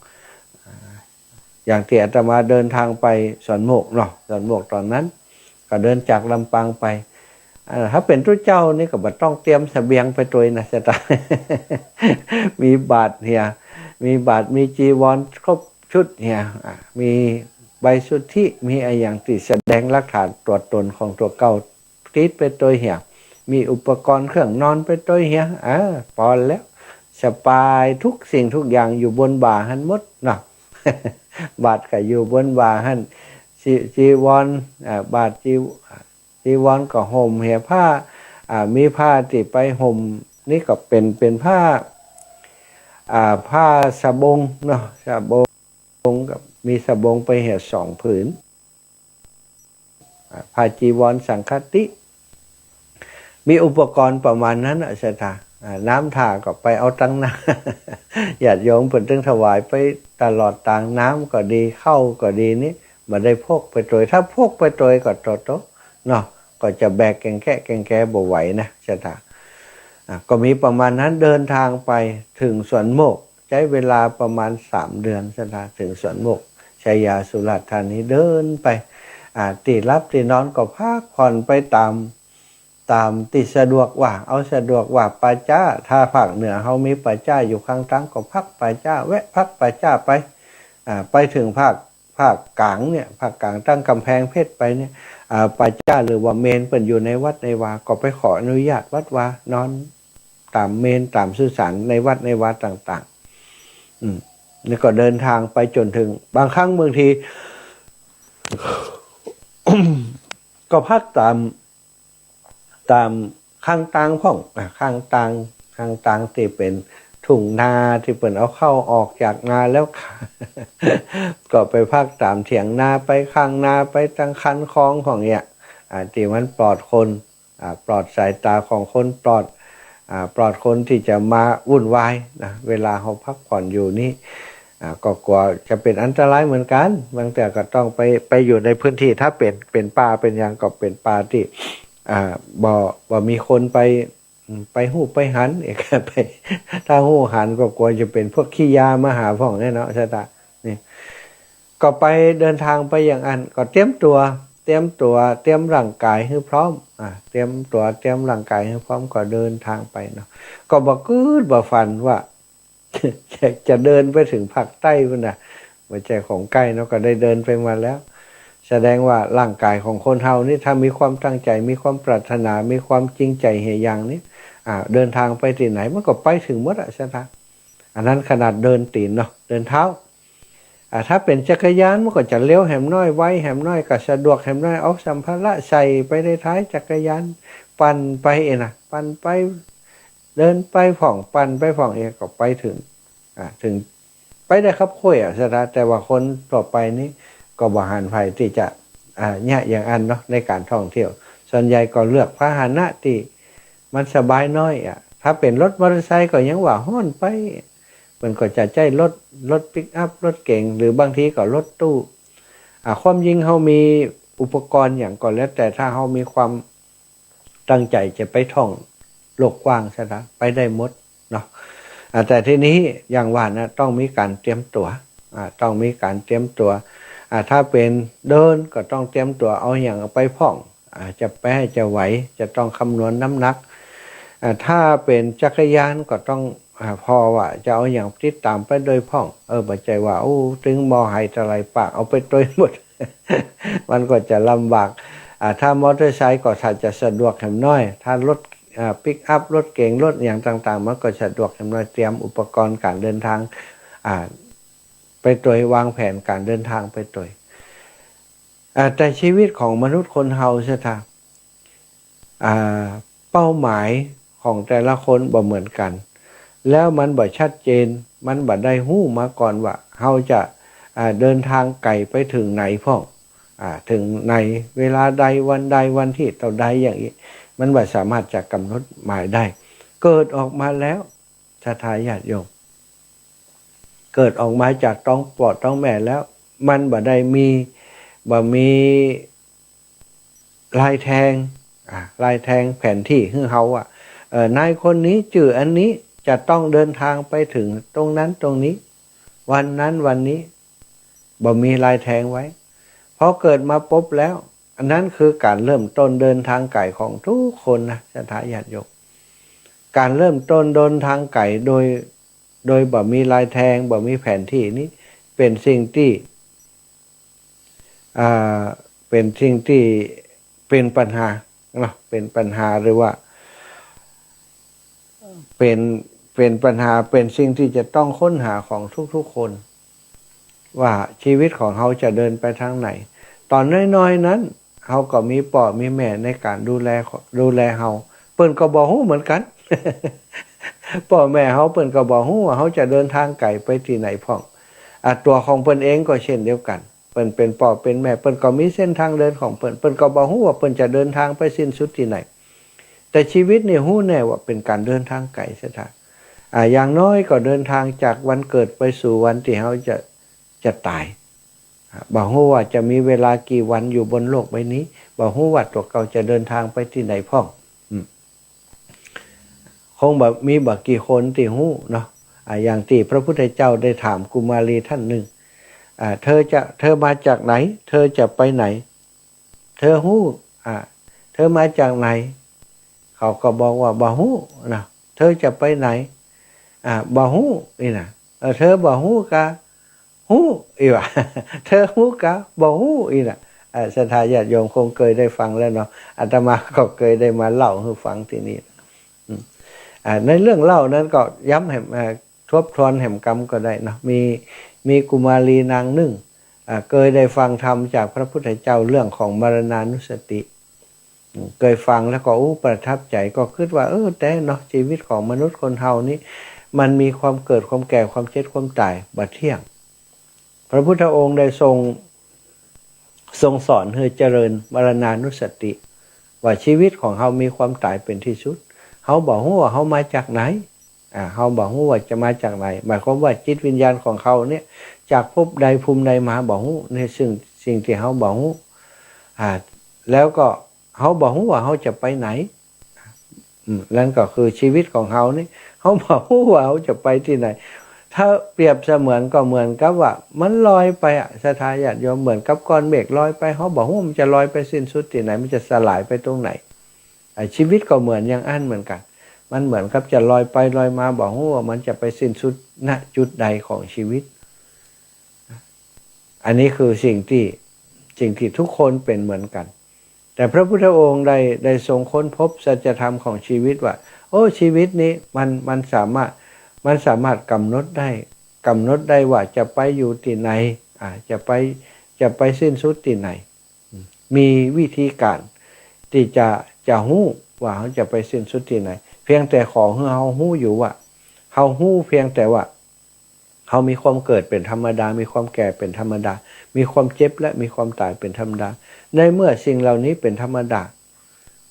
อ่า อย่างตี้อาตมาเดินทางไปสวนโมกเนาะ สวนโมกต๋อนนั้น ก็เดินจากลำปางไป อ่า ถ้าเป๋นตุ๊เจ้านี่ก็บ่ต้องเตรียมเสบียงไปตวยนะ จะต้อง มีบาตรเหีย มีบาตร มีจีวรครบชุดเหีย อ่า มีใบสุทธิ มีอะหยังตี้แสดงหลักฐานตั๋วตนของตั๋วเก่า ติดไปตวยเหีย มีอุปกรณ์เครื่องนอนไปตวยเหีย อ่า ปอแล้ว สบาย ทุกสิ่งทุกอย่างอยู่บนบ่าหั้นหมดเนาะ บาตรก็อยู่บนบ่าหั้น จี- จีวร อ่า บาตรจี- จีวรก็ห่มเหีย ผ้า อ่า มีผ้าตี้ไปห่ม นี่ก็เป๋น เป๋นผ้า อ่า ผ้าสบงเนาะ สบง กับ มีสบงไปเหียสองผืน อ่า ผ้าจีวรสังฆาติ มีอุปกรณ์ประมาณนั้นน่ะ ศรัทธา อ่า น้ำถ่าก็ไปเอาตังน้ำ ญาติโยมเปิ้นตึงถวายไปตลอดตาง น้ำก็ดี ข้าวก็ดีนี่ บ่ได้พกไปตวย ถ้าพกไปตวยก็โตโตเนาะ ก็จะแบกแก่งแก้แก่งแก้บ่ไหวนะ ศรัทธา อ่ะ ก็มีประมาณนั้น เดินทางไปเถิงสวนโมก ใจ๊เวลาประมาณสามเดือน ศรัทธา เถิงสวนโมก ชัยยา สุราษฎร์ธานี เดินไป อ่า ตี้หลับตี้นอนก็พักผ่อนไปต๋าม ต๋ามตี้สะดวกว่า เอาสะดวกว่าป่าจ๊า ถ้าภาคเหนือเฮามีป่าจ๊าอยู่ข้างตางก็พักป่าจ๊า แวะพักป่าจ๊าไป อ่า ไปเถิงภาค ภาคกลางเนี่ย ภาคกลางตั้งก๋ำแพงเพชรไปเนี่ย อ่า ป่าจ๊าหรือว่าเมรุเปิ้นอยู่ในวัดในวา ก็ไปขออนุญาตวัดวา นอนต๋ามเมรุ ต๋ามสุสานในวัดในวาต่างๆ อืม แล้วก็เดินทางไปจ๋นเถิง บางครั้งบางที ก็พักต๋าม ต๋ามข้างตางพ่อง อ่า ข้างตาง ข้างตางตี้เป๋นทุ่งนาตี้เปิ้นเอาข้าวออกจากนาแล้ว ก็ไปพักต๋ามเถียงนา ไปข้างนา ไปตางคันคลองพ่องเนี่ย อ่า ตี้มันปลอดคน อ่า ปลอดสายต๋าของคน ปลอด อ่า ปลอดคนตี้จะมาวุ่นวายนะ เวลาเฮาพักผ่อนอยู่นี้ อ่า ก็กั๋วจะเป๋นอันตรายเหมือนกั๋น บางเตื้อก็ต้องไป ไปอยู่ในพื้นตี้ ถ้าเป๋น เป๋นป่าเป๋นหยังก็เป๋นป่าตี้ อ่า บ่ บ่มีคนไป อืม ไปฮู้ไปหัน ไป ถ้าฮู้หันก็กั๋วจะเป๋นพวกขี้ยามาหาพ่องแน่เนาะ ชะตา นี่ ก็ไปเดินทางไปอย่างอั้น ก็เตรียมตั๋ว เตรียมตั๋ว เตรียมร่างก๋ายหื้อพร้อม อ่า เตรียมตั๋ว เตรียมร่างก๋ายหื้อพร้อม ก็เดินทางไปเนาะ ก็บ่กึ๊ดบ่ฝันว่า จะ จะเดินไปเถิงภาคใต้พุ้นน่ะ บ่ใจ้ของใก้เนาะ ก็ได้เดินไปมาแล้ว แสดงว่าร่างก๋ายของคนเฮานี่ ถ้ามีความตั้งใจ๋ มีความปรารถนา มีความจริงใจ๋เหียอย่างนี้ อ่า เดินทางไปตี้ไหนมันก็ไปเถิงหมดอะ ชะตา อันนั้นขนาดเดินตี๋นเนาะ เดินเท้า อ่า ถ้าเป๋นจักรยานมันก็จะเร็วแหมน้อย ไวแหมน้อย ก็สะดวกแหมน้อย เอาสัมภาระใส่ไปในท้ายจักรยาน ปั่นไปเองนะ ปั่นไป เดินไปพ่อง ปั่นไปพ่องเอง ก็ไปเถิง อ่า เถิง ไปได้คับข้วยอะ ชะตา แต่ว่าคนทั่วไปนี่ก็บ่หันใผตี้จะ อ่า เยียะอย่างอั้นเนาะ ในก๋านท่องเที่ยว ส่วนใหญ่ก็เลือกพาหนะตี้มันสบายน้อยอะ ถ้าเป๋นรถมอเตอร์ไซค์ก็ยังว่าฮ้อนไป เปิ้นก็จะใจ๊รถ รถปิกอัพ รถเก๋ง หรือบางทีก็รถตู้ อ่า ความจริงเฮามีอุปกรณ์หยังก็แล้วแต่ ถ้าเฮามีความตั้งใจ๋จะไปท่องโลกกว้างซะนะ ไปได้หมดเนาะ อ่า แต่ทีนี้อย่างว่านะ ต้องมีก๋านเตรียมตั๋ว อ่า ต้องมีก๋านเตรียมตั๋ว อ่า ถ้าเป๋นเดินก็ต้องเตรียมตั๋วเอาหยังไปพ่อง อ่า จะแป๊จะไหว จะต้องคำนวณน้ำหนัก อ่า ถ้าเป๋นจักรยานก็ต้อง อ่า ผ่อว่าจะเอาหยังติดต๋ามไปโดยพ่อง เออ บ่ใจ้ว่า โอ้ ตึงหม้อไหตะไหลปากเอาไปตวยหมด มันก็จะลำบาก อ่า ถ้ามอเตอร์ไซค์ก็ถ้าจะสะดวกแหมน้อย ถ้ารถ อ่า ปิกอัพ รถเก๋ง รถหยังต่างๆ มันก็สะดวกแหมน้อย เตรียมอุปกรณ์ก๋านเดินทาง อ่า ไปตวย วางแผนก๋านเดินทางไปตวย อ่า แต่ชีวิตของมนุษย์คนเฮาเสียที อ่า เป้าหมายของแต่ละคนบ่เหมือนกั๋น แล้วมันบ่ชัดเจน มันบ่ได้ฮู้มาก่อนว่าเฮาจะ อ่า เดินทางไก๋ไปเถิงไหนพ่อง อ่า เถิงในเวลาใด วันใด วันตี้เต้าใดอย่างอี้ มันบ่สามารถจะกำหนดหมายได้ เกิดออกมาแล้ว ศรัทธาญาติโยม เกิดออกมาจากต๊องป้อต๊องแม่แล้ว มันบ่ได้มี บ่มีลายแทง อ่า ลายแทงแผนตี้หื้อเฮาอะ เอ่อ นายคนนี้จื้ออันนี้จะต้องเดินทางไปเถิงตรงนั้นตรงนี้ วันนั้นวันนี้ บ่มีลายแทงไว้ พอเกิดมาปุ๊บแล้ว อันนั้นคือก๋านเริ่มต้นเดินทางไก๋ของทุกคนนะ ศรัทธาญาติโยม ก๋านเริ่มต้นเดินทางไก๋โดย โดยบ่มีลายแทง บ่มีแผนตี้นี้ เป๋นสิ่งตี้ อ่า เป๋นสิ่งตี้เป๋นปัญหาเนาะ เป๋นปัญหาหรือว่า เป๋น เป๋นปัญหา เป๋นสิ่งตี้จะต้องค้นหาของทุกๆ คน ว่าชีวิตของเฮาจะเดินไปตางไหน ต๋อนน้อยๆ นั้น เฮาก็มีป้อมีแม่ในก๋านดูแล ดูแลเฮา เปิ้นก็บ่ฮู้เหมือนกั๋น ป้อแม่เฮาเปิ้นก็บ่ฮู้ว่าเฮาจะเดินทางไก๋ไปตี้ไหนพ่อง อ่า ตั๋วของเปิ้นเองก็เช่นเดียวกั๋น เปิ้นเป๋นป้อเป๋นแม่ เปิ้นก็มีเส้นตางเดินของเปิ้น เปิ้นก็บ่ฮู้ว่าเปิ้นจะเดินทางไปสิ้นสุดตี้ไหน แต่ชีวิตนี่ฮู้แน่ว่าเป๋นก๋านเดินทางไก๋เสียที อ่า อย่างน้อยก็เดินทางจากวันเกิดไปสู่วันตี้เฮาจะ จะต๋าย อ่า บ่ฮู้ว่าจะมีเวลากี่วันอยู่บนโลกใบนี้ บ่ฮู้ว่าตั๋วเก่าจะเดินทางไปตี้ไหนพ่อง อืม คงบ่ มีบ่กี่คนตี้ฮู้เนาะ อ่า อย่างตี้พระพุทธเจ้าได้ถามกุมารีท่านนึ่ง อ่า เธอจะ เธอมาจากไหน เธอจะไปไหน อฮู้ อ่า เธอมาจากไหน เขาก็บอกว่าบ่ฮู้นะ เธอจะไปไหน อ่า บ่ฮู้ นี่นะ เออ เธอบ่ฮู้กาฮู้ อี้หว่า เธอฮู้กาบ่ฮู้ อี้นะ อ่า ศรัทธาญาติโยมคงเกยได้ฟังแล้วเนาะ อาตมาก็เกยได้มาเล่าหื้อฟังตี้นี่ อืม อ่า ในเรื่องเล่านั้นก็ย้ำแหม อ่า ทบทวนแหมกำก็ได้เนาะ มี มีกุมารีนางนึ่ง อ่า เกยได้ฟังธรรมจากพระพุทธเจ้าเรื่องของมรณานุสติ อืม เกยฟังแล้วก็ อู้ ประทับใจ๋ ก็กึ๊ดว่า เออ แต๊เนาะ ชีวิตของมนุษย์คนเฮานี้ มันมีความเกิด ความแก่ ความเจ็บ ความต๋าย บ่เที่ยง พระพุทธองค์ได้ทรง ทรงสอนหื้อเจริญมรณานุสติ ว่าชีวิตของเฮามีความต๋ายเป๋นตี้สุด เฮาบ่ฮู้ว่าเฮามาจากไหน อ่า เฮาบ่ฮู้ว่าจะมาจากไหน หมายความว่าจิตวิญญาณของเฮาเนี่ย จากภพใดภูมิใดมาบ่ฮู้ ในสิ่ง สิ่งตี้เฮาบ่ฮู้ อ่า แล้วก็เฮาบ่ฮู้ว่าเฮาจะไปไหน อืม นั่นก็คือชีวิตของเฮานี่ เฮาบ่ฮู้ว่าเฮาจะไปตี้ไหน ถ้าเปรียบเสมือนก็เหมือนกับว่ามันลอยไปอะ ศรัทธาญาติโยม เหมือนกับก้อนเมฆลอยไป เฮาบ่ฮู้มันจะลอยไปสิ้นสุดตี้ไหน มันจะสลายไปตรงไหน อ่ะ ชีวิตก็เหมือนอย่างอั้นเหมือนกั๋น มันเหมือนกับจะลอยไปลอยมา บ่ฮู้ว่ามันจะไปสิ้นสุด ณ จุดใดของชีวิต อันนี้คือสิ่งตี้ สิ่งตี้ทุกคนเป๋นเหมือนกั๋น แต่พระพุทธองค์ได้ ได้ทรงค้นพบสัจธรรมของชีวิตว่า โอ้ ชีวิตนี้มัน มันสามารถ มันสามารถกำหนดได้ กำหนดได้ว่าจะไปอยู่ตี้ไหน อ่า จะไป จะไปสิ้นสุดตี้ไหน มีวิธีก๋านตี้จะ จะฮู้ว่าเฮาจะไปสิ้นสุดตี้ไหน เพียงแต่ขอหื้อเฮาฮู้อยู่ว่า เฮาฮู้เพียงแต่ว่า เฮามีความเกิดเป๋นธรรมดา มีความแก่เป๋นธรรมดา มีความเจ็บและมีความต๋ายเป๋นธรรมดา ในเมื่อสิ่งเหล่านี้เป๋นธรรมดา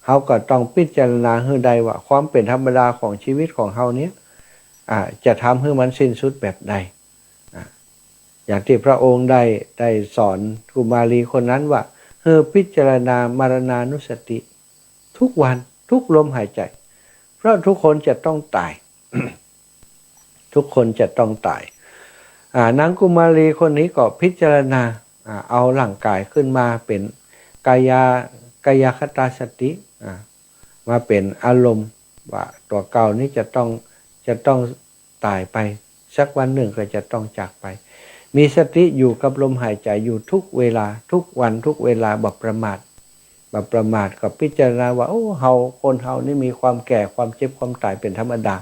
เฮาก็ต้องพิจารณาหื้อได้ว่าความเป๋นธรรมดาของชีวิตของเฮาเนี่ย อ่า จะทำหื้อมันสิ้นสุดแบบใด อ่า อย่างตี้พระองค์ได้ ได้สอนกุมารีคนนั้นว่า หื้อพิจารณามรณานุสติ ทุกวัน ทุกลมหายใจ๋ เพราะทุกคนจะต้องต๋าย ทุกคนจะต้องต๋าย อ่า นางกุมารีคนนี้ก็พิจารณา อ่า เอาร่างก๋ายขึ้นมาเป๋นกายา กายคตาสติ อ่า มาเป๋นอารมณ์ว่าตั๋วเก่านี้จะต้อง จะต้องต๋ายไป สักวันนึ่งก็จะต้องจากไป มีสติอยู่กับลมหายใจ๋อยู่ทุกเวลา ทุกวัน ทุกเวลา บ่ประมาท บ่ประมาท ก็พิจารณาว่า โอ้ เฮา คนเฮานี่มีความแก่ ความเจ็บ ความต๋ายเป๋นธรรมดา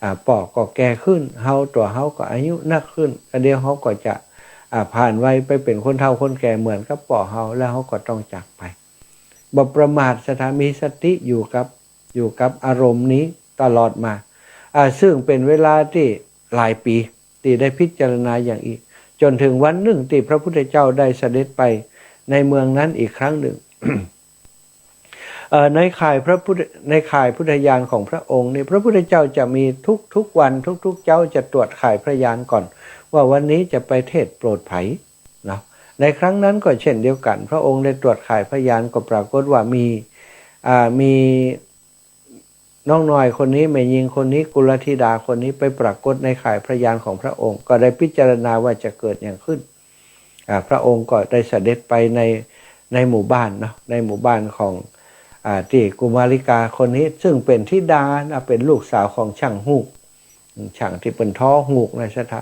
อ่า ป้อก็แก่ขึ้น เฮา ตั๋วเฮาก็อายุนักขึ้น กะเดี๋ยวเฮาก็จะ อ่า ผ่านวัยไปเป๋นคนเฒ่าคนแก่เหมือนกับป้อเฮา แล้วเฮาก็ต้องจากไป บ่ประมาท ศรัทธา มีสติอยู่กับ อยู่กับอารมณ์นี้ตลอดมา อ่า ซึ่งเป๋นเวลาตี้หลายปี๋ ตี้ได้พิจารณาอย่างอี้ จ๋นเถิงวันนึ่งตี้พระพุทธเจ้าได้เสด็จไปในเมืองนั้นอีกครั้งนึ่ง เอ่อ ในข่ายพระพุทธ ในข่ายพุทธญาณของพระองค์นี่ พระพุทธเจ้าจะมีทุกๆวัน ทุกๆเจ๊าจะตรวจข่ายพยานก่อน ว่าวันนี้จะไปเทศน์โปรดใผเนาะ ในครั้งนั้นก็เช่นเดียวกั๋น พระองค์ได้ตรวจข่ายพยานก็ปรากฏว่ามี อ่า มี น้องน้อยคนนี้ แม่ญิงคนนี้ กุลธิดาคนนี้ไปปรากฏในข่ายพยานของพระองค์ ก็ได้พิจารณาว่าจะเกิดหยังขึ้น อ่า พระองค์ก็ได้เสด็จไปใน ในหมู่บ้านเนาะ ในหมู่บ้านของ อ่า ตี้กุมาริกาคนนี้ ซึ่งเป๋นธิดานะ เป๋นลูกสาวของช่างฮูก ช่างตี้เปิ้นทอฮูกนะ ศรัทธา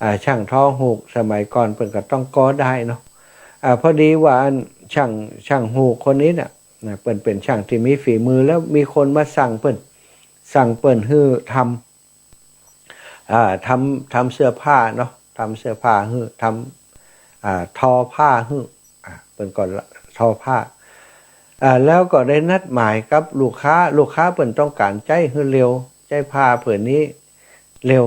อ่า ช่างทอฮูกสมัยก่อนเปิ้นก็ต้องก่อด้ายเนาะ อ่า พอดีว่าอันช่าง ช่างฮูกคนนี้เนี่ย นะ เปิ้นเป๋นช่างตี้มีฝีมือ แล้วมีคนมาสั่งเปิ้น สั่งเปิ้นหื้อทำ อ่า ทำ ทำเสื้อผ้าเนาะ ทำเสื้อผ้าหื้อ ทำ อ่า ทอผ้าหื้อ อ่า เปิ้นก็ทอผ้า อ่า แล้วก็ได้นัดหมายกับลูกค้า ลูกค้าเปิ้นต้องก๋านใจ๊หื้อเร็ว ใจ๊ผ้าผืนนี้เร็ว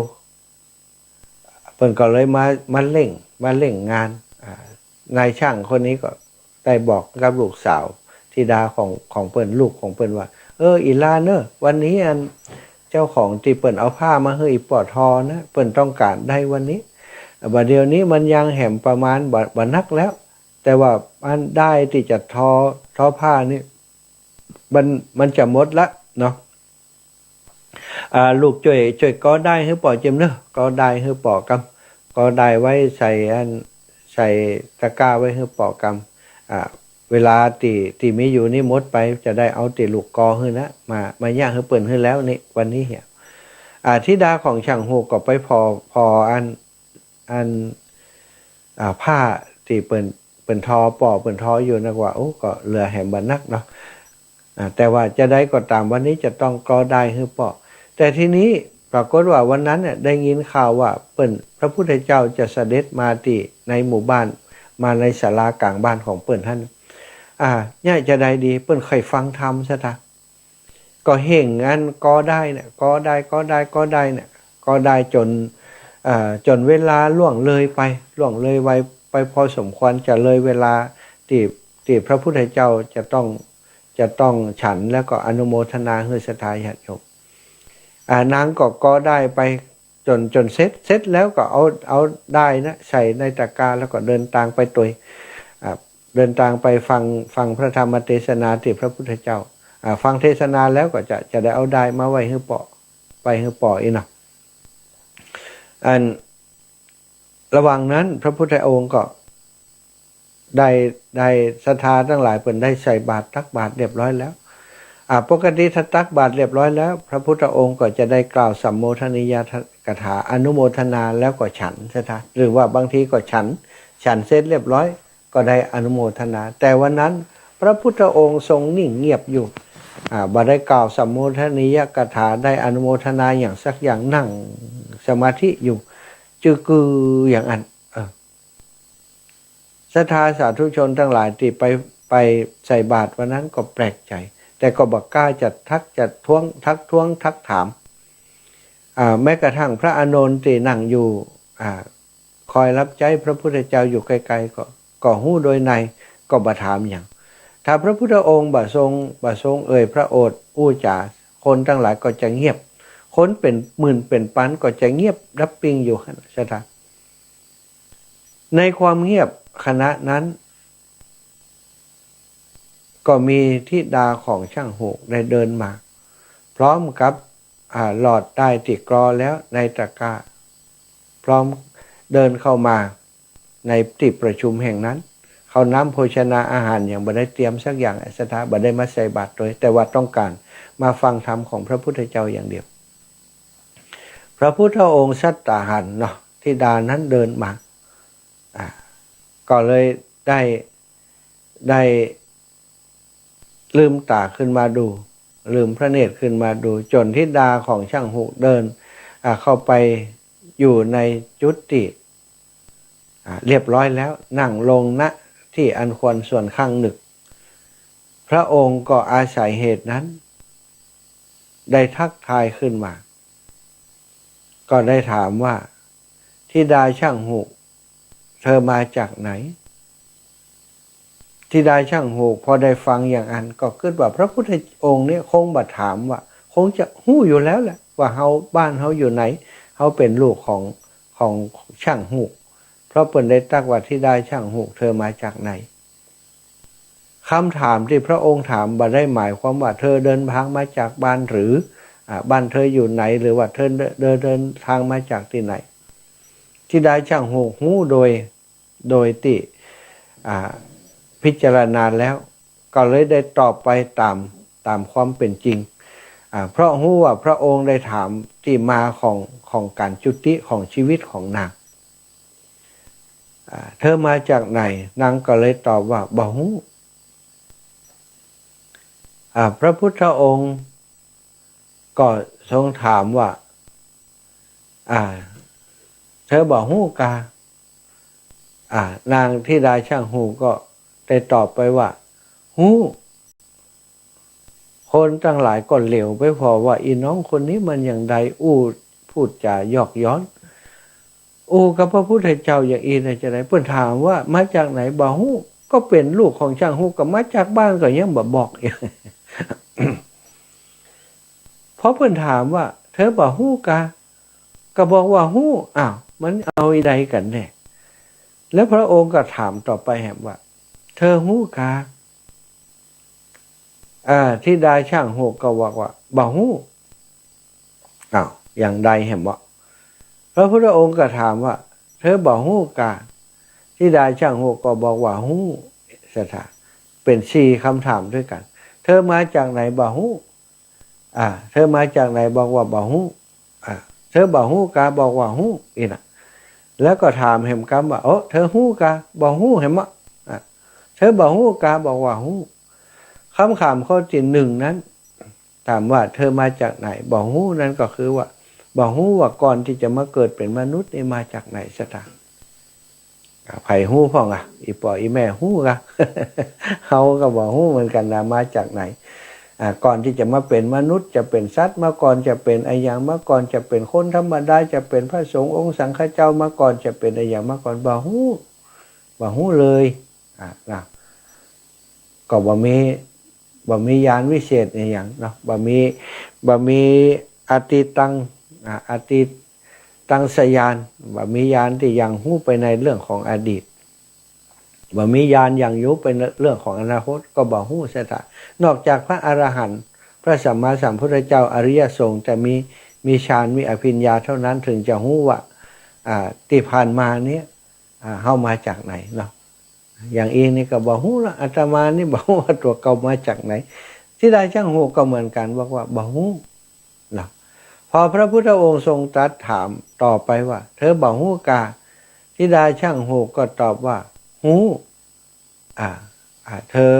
เปิ้นก็เลยมา มาเร่ง มาเร่งงาน อ่า นายช่างคนนี้ก็ได้บอกกับลูกสาวธิดาของ ของเปิ้น ลูกของเปิ้นว่า เออ อีหล้าเน่อ วันนี้อันเจ้าของตี้เปิ้นเอาผ้ามาหื้ออี่ป้อทอนะ เปิ้นต้องก๋านได้วันนี้ บ่าเดี่ยวนี้มันยังแหมประมาณบ่ บ่นักแล้ว แต่ว่าอันด้ายตี้จะทอ ทอผ้านี่ มัน มันจะหมดละเนาะ อ่า ลูกจ้วย จ้วยก่อด้ายหื้อป้อเจิมเน่อ ก่อด้ายหื้อป้อกำ ก่อด้ายไว้ใส่อัน ใส่ตะกร้าไว้หื้อป้อกำ อ่า เวลาตี้ ตี้มีอยู่นี้หมดไป จะได้เอาตี้ลูกกอหื้อนะ มา มาเยียะหื้อเปิ้นหื้อแล้วนี่ วันนี้เหีย อ่า ธิดาของฉังหูก็ไปผ่อ ผ่ออัน อัน อ่า ผ้าตี้เปิ้น เปิ้นทอ ป้อเปิ้นทออยู่นะว่า โอ้ ก็เหลือแหมบ่นักเนาะ อ่า แต่ว่าจะใดก็ต๋าม วันนี้จะต้องก่อด้ายหื้อป้อ แต่ทีนี้ปรากฏว่าวันนั้นเนี่ยได้ยินข่าวว่าเปิ้น พระพุทธเจ้าจะเสด็จมาตี้ในหมู่บ้าน มาในศาลากลางบ้านของเปิ้นหั้น อ่า เนี่ยจะใดดี เปิ้นใค่ฟังธรรมซะตะ ก็เฮ่งอันก่อด้ายเนี่ย ก่อด้าย ก่อด้าย ก่อด้ายเนี่ย ก่อด้ายจ๋น เอ่อ จ๋นเวลาล่วงเลยไป ล่วงเลยไวไปพอสมควร จะเลยเวลาตี้ ตี้พระพุทธเจ้าจะต้อง จะต้องฉัน แล้วก็อนุโมทนาหื้อศรัทธาญาติโยม อ่า นางก็ก่อด้ายไปจ๋น จ๋นเสร็จ เสร็จแล้วก็เอา เอาด้ายนะใส่ในตะกร้า แล้วก็เดินตางไปตวย อ่า เดินตางไปฟัง ฟังพระธรรมเทศนาตี้พระพุทธเจ้า อ่า ฟังเทศนาแล้วก็จะ จะได้เอาด้ายมาไว้หื้อป้อ ไว้หื้อป้ออีกเนาะ อัน ระหว่างนั้นพระพุทธองค์ก็ได้ ได้ศรัทธาตังหลายเปิ้นได้ใส่บาตรตักบาตรเรียบร้อยแล้ว อ่า ปกติถ้าตักบาตรเรียบร้อยแล้ว พระพุทธองค์ก็จะได้กล่าวสัมโมทนียกถา อนุโมทนาแล้วก็ฉันซะตะ หรือว่าบางทีก็ฉัน ฉันเสร็จเรียบร้อย ก็ได้อนุโมทนา แต่วันนั้นพระพุทธองค์ทรงนิ่งเงียบอยู่ อ่า บ่ได้กล่าวสัมโมทนียกถา ได้อนุโมทนาอย่างสักอย่าง นั่งสมาธิอยู่ จึกกืออย่างอั้น เออ ศรัทธาสาธุชนตังหลายตี้ไป ไปใส่บาตรวันนั้นก็แปลกใจ๋ แต่ก็บ่กล้าจะทัก จะท้วง ทักท้วง ทักถาม อ่า แม้กระทั่งพระอานนท์ตี้นั่งอยู่ อ่า คอยรับใจ๊พระพุทธเจ้าอยู่ไกลๆ ก็ ก็ฮู้โดยใน ก็บ่ถามหยัง ถ้าพระพุทธองค์บ่ทรง บ่ทรงเอ่ยพระโอษฐ์อู้จ๋า คนตังหลายก็จะเงียบ คนเป๋นหมื่นเป๋นปันก็จะเงียบดับปิ้งอยู่หั้น ศรัทธา ในความเงียบขณะนั้น ก็มีธิดาของฉังหูกได้เดินมา พร้อมกับ อ่า หลอดด้ายตี้กรอแล้วในตะกร้า พร้อมเดินเข้ามาในตี้ประชุมแห่งนั้น ข้าวน้ำโภชนาอาหารยังบ่ได้เตรียมสักอย่าง ศรัทธา บ่ได้มาใส่บาตรตวย แต่ว่าต้องก๋านมาฟังธรรมของพระพุทธเจ้าอย่างเดียว พระพุทธองค์สัตตาหันเนาะ ธิดานั้นเดินมา อ่า ก็เลยได้ ได้ลืมต๋าขึ้นมาดู ลืมพระเนตรขึ้นมาดู จ๋นธิดาของฉังหูกเดิน อ่า เข้าไปอยู่ในจุดตี้ อ่า เรียบร้อยแล้ว นั่งลง ณ ที่อันควรส่วนข้างหนึ่ง พระองค์ก็อาศัยเหตุนั้น ได้ทักทายขึ้นมา ก็ได้ถามว่า ธิดาฉังหูก เธอมาจากไหน ธิดาฉังหูกพอได้ฟังอย่างอั้น ก็กึ๊ดว่าพระพุทธองค์เนี่ยคงบ่ถามว่า คงจะฮู้อยู่แล้วแหละว่าเฮา บ้านเฮาอยู่ไหน เฮาเป๋นลูกของ ของฉังหูก เพราะเปิ้นได้ตักว่า ธิดาฉังหูก เธอมาจากไหน คำถามตี้พระองค์ถามบ่ได้หมายความว่า เธอเดินทางมาจากบ้านหรือ อ่า บ้านเธออยู่ไหน หรือว่าเธอเดิน เดินทางมาจากตี้ไหน ธิดาฉังหูกฮู้โดย โดยตี้ อ่า พิจารณาแล้ว ก็เลยได้ตอบไปต๋าม ต๋ามความเป๋นจริง อ่า เพราะฮู้ว่าพระองค์ได้ถามตี้มาของ ของก๋านจุติของชีวิตของนาง อ่า เธอมาจากไหน นางก็เลยตอบว่า บ่ฮู้ อ่า พระพุทธองค์ก็ทรงถามว่า อ่า เธอบ่ฮู้กา อ่า นางธิดาฉังหูกก็ได้ตอบไปว่า ฮู้ คนตังหลายก็เหลียวไปผ่อว่า อีน้องคนนี้มันอย่างใด อู้พูดจ๋าหยอกย้อน อู้กับพระพุทธเจ้าอย่างอี้ได้จะใด เปิ้นถามว่ามาจากไหน บ่ฮู้ ก็เป๋นลูกของฉังหูก ก็มาจากบ้านก็ยังบ่บอกอีก พอเปิ้นถามว่า เธอบ่ฮู้กา ก็บอกว่าฮู้ อ้าว มันเอาอีใดกั๋นแน่ แล้วพระองค์ก็ถามต่อไปแหมว่า เธอฮู้กา อ่า ธิดาฉังหูกก็บอกว่า บ่ฮู้ อ้าว อย่างใดแหมบ่ พระพุทธองค์ก็ถามว่า เธอบ่ฮู้กา ธิดาฉังหูกก็บอกว่าฮู้ ศรัทธา เป๋นสี่กำถามตวยกั๋น เธอมาจากไหน บ่ฮู้ อ่า เธอมาจากไหน บอกว่าบ่ฮู้ อ่า เธอบ่ฮู้กา บอกว่าฮู้ อี้นะ แล้วก็ถามแหมกำว่า โอ้ เธอฮู้กา บ่ฮู้แหมะ อ่า เธอบ่ฮู้กา บอกว่าฮู้ กำถามข้อตี้นึ่งนั้น ถามว่าเธอมาจากไหน บ่ฮู้ นั้นก็คือว่า บ่ฮู้ว่าก่อนตี้จะมาเกิดเป๋นมนุษย์นี่มาจากไหน ศรัทธา อ่า ใผฮู้พ่องอะ อี่ป้ออี่แม่ฮู้กา เฮาก็บ่ฮู้เหมือนกั๋นนะ มาจากไหน อ่า ก่อนตี้จะมาเป๋นมนุษย์ จะเป๋นสัตว์มาก่อน จะเป๋นอะหยังมาก่อน จะเป๋นคนธรรมดา จะเป๋นพระสงฆ์องค์สังฆเจ้ามาก่อน จะเป๋นอะหยังมาก่อน บ่ฮู้ บ่ฮู้เลย อ่า นะ ก็บ่มี บ่มีญาณวิเศษอะหยังเนาะ บ่มี บ่มีอตีตัง อ่า อตีตังสญาณ บ่มีญาณตี้ยังฮู้ไปในเรื่องของอดีต บ่มีญาณยังฮู้ไปในเรื่องของอนาคต ก็บ่ฮู้ ศรัทธา นอกจากพระอรหันต์ พระสัมมาสัมพุทธเจ้า อริยสงฆ์ จะมี มีฌาน มีอภิญญาเท่านั้น เถิงจะฮู้ว่า อ่า ตี้ผ่านมาเนี่ย อ่า เฮามาจากไหนเนาะ อย่างอี้นี่ก็บ่ฮู้ละ อาตมานี่บ่ฮู้ว่าตั๋วเก่ามาจากไหน ธิดาช่างหูกก็เหมือนกั๋น บอกว่าบ่ฮู้เนาะ พอพระพุทธองค์ทรงตรัสถามต่อไปว่า เธอบ่ฮู้กา ธิดาช่างหูกก็ตอบว่า ฮู้ อ่า อ่า เธอ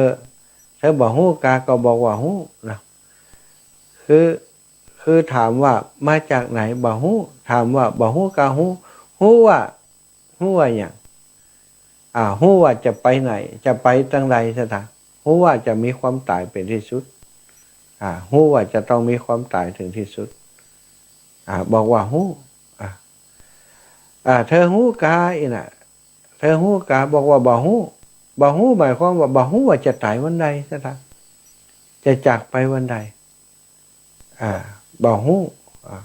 เธอบ่ฮู้กา ก็บอกว่าฮู้เนาะ คือ คือถามว่ามาจากไหน บ่ฮู้ ถามว่าบ่ฮู้กา ฮู้ ฮู้ว่า ฮู้ว่าหยัง อ่า ฮู้ว่าจะไปไหน จะไปตังใด ศรัทธา ฮู้ว่าจะมีความต๋ายเป๋นตี้สุด อ่า ฮู้ว่าจะต้องมีความต๋ายเถิงตี้สุด อ่า บอกว่าฮู้ อ่า อ่า เธอฮู้กา อี้นะ เธอฮู้กา บอกว่าบ่ฮู้ บ่ฮู้หมายความว่าบ่ฮู้ว่าจะต๋ายวันใด ศรัทธา จะจากไปวันใด อ่า บ่ฮู้ อ่า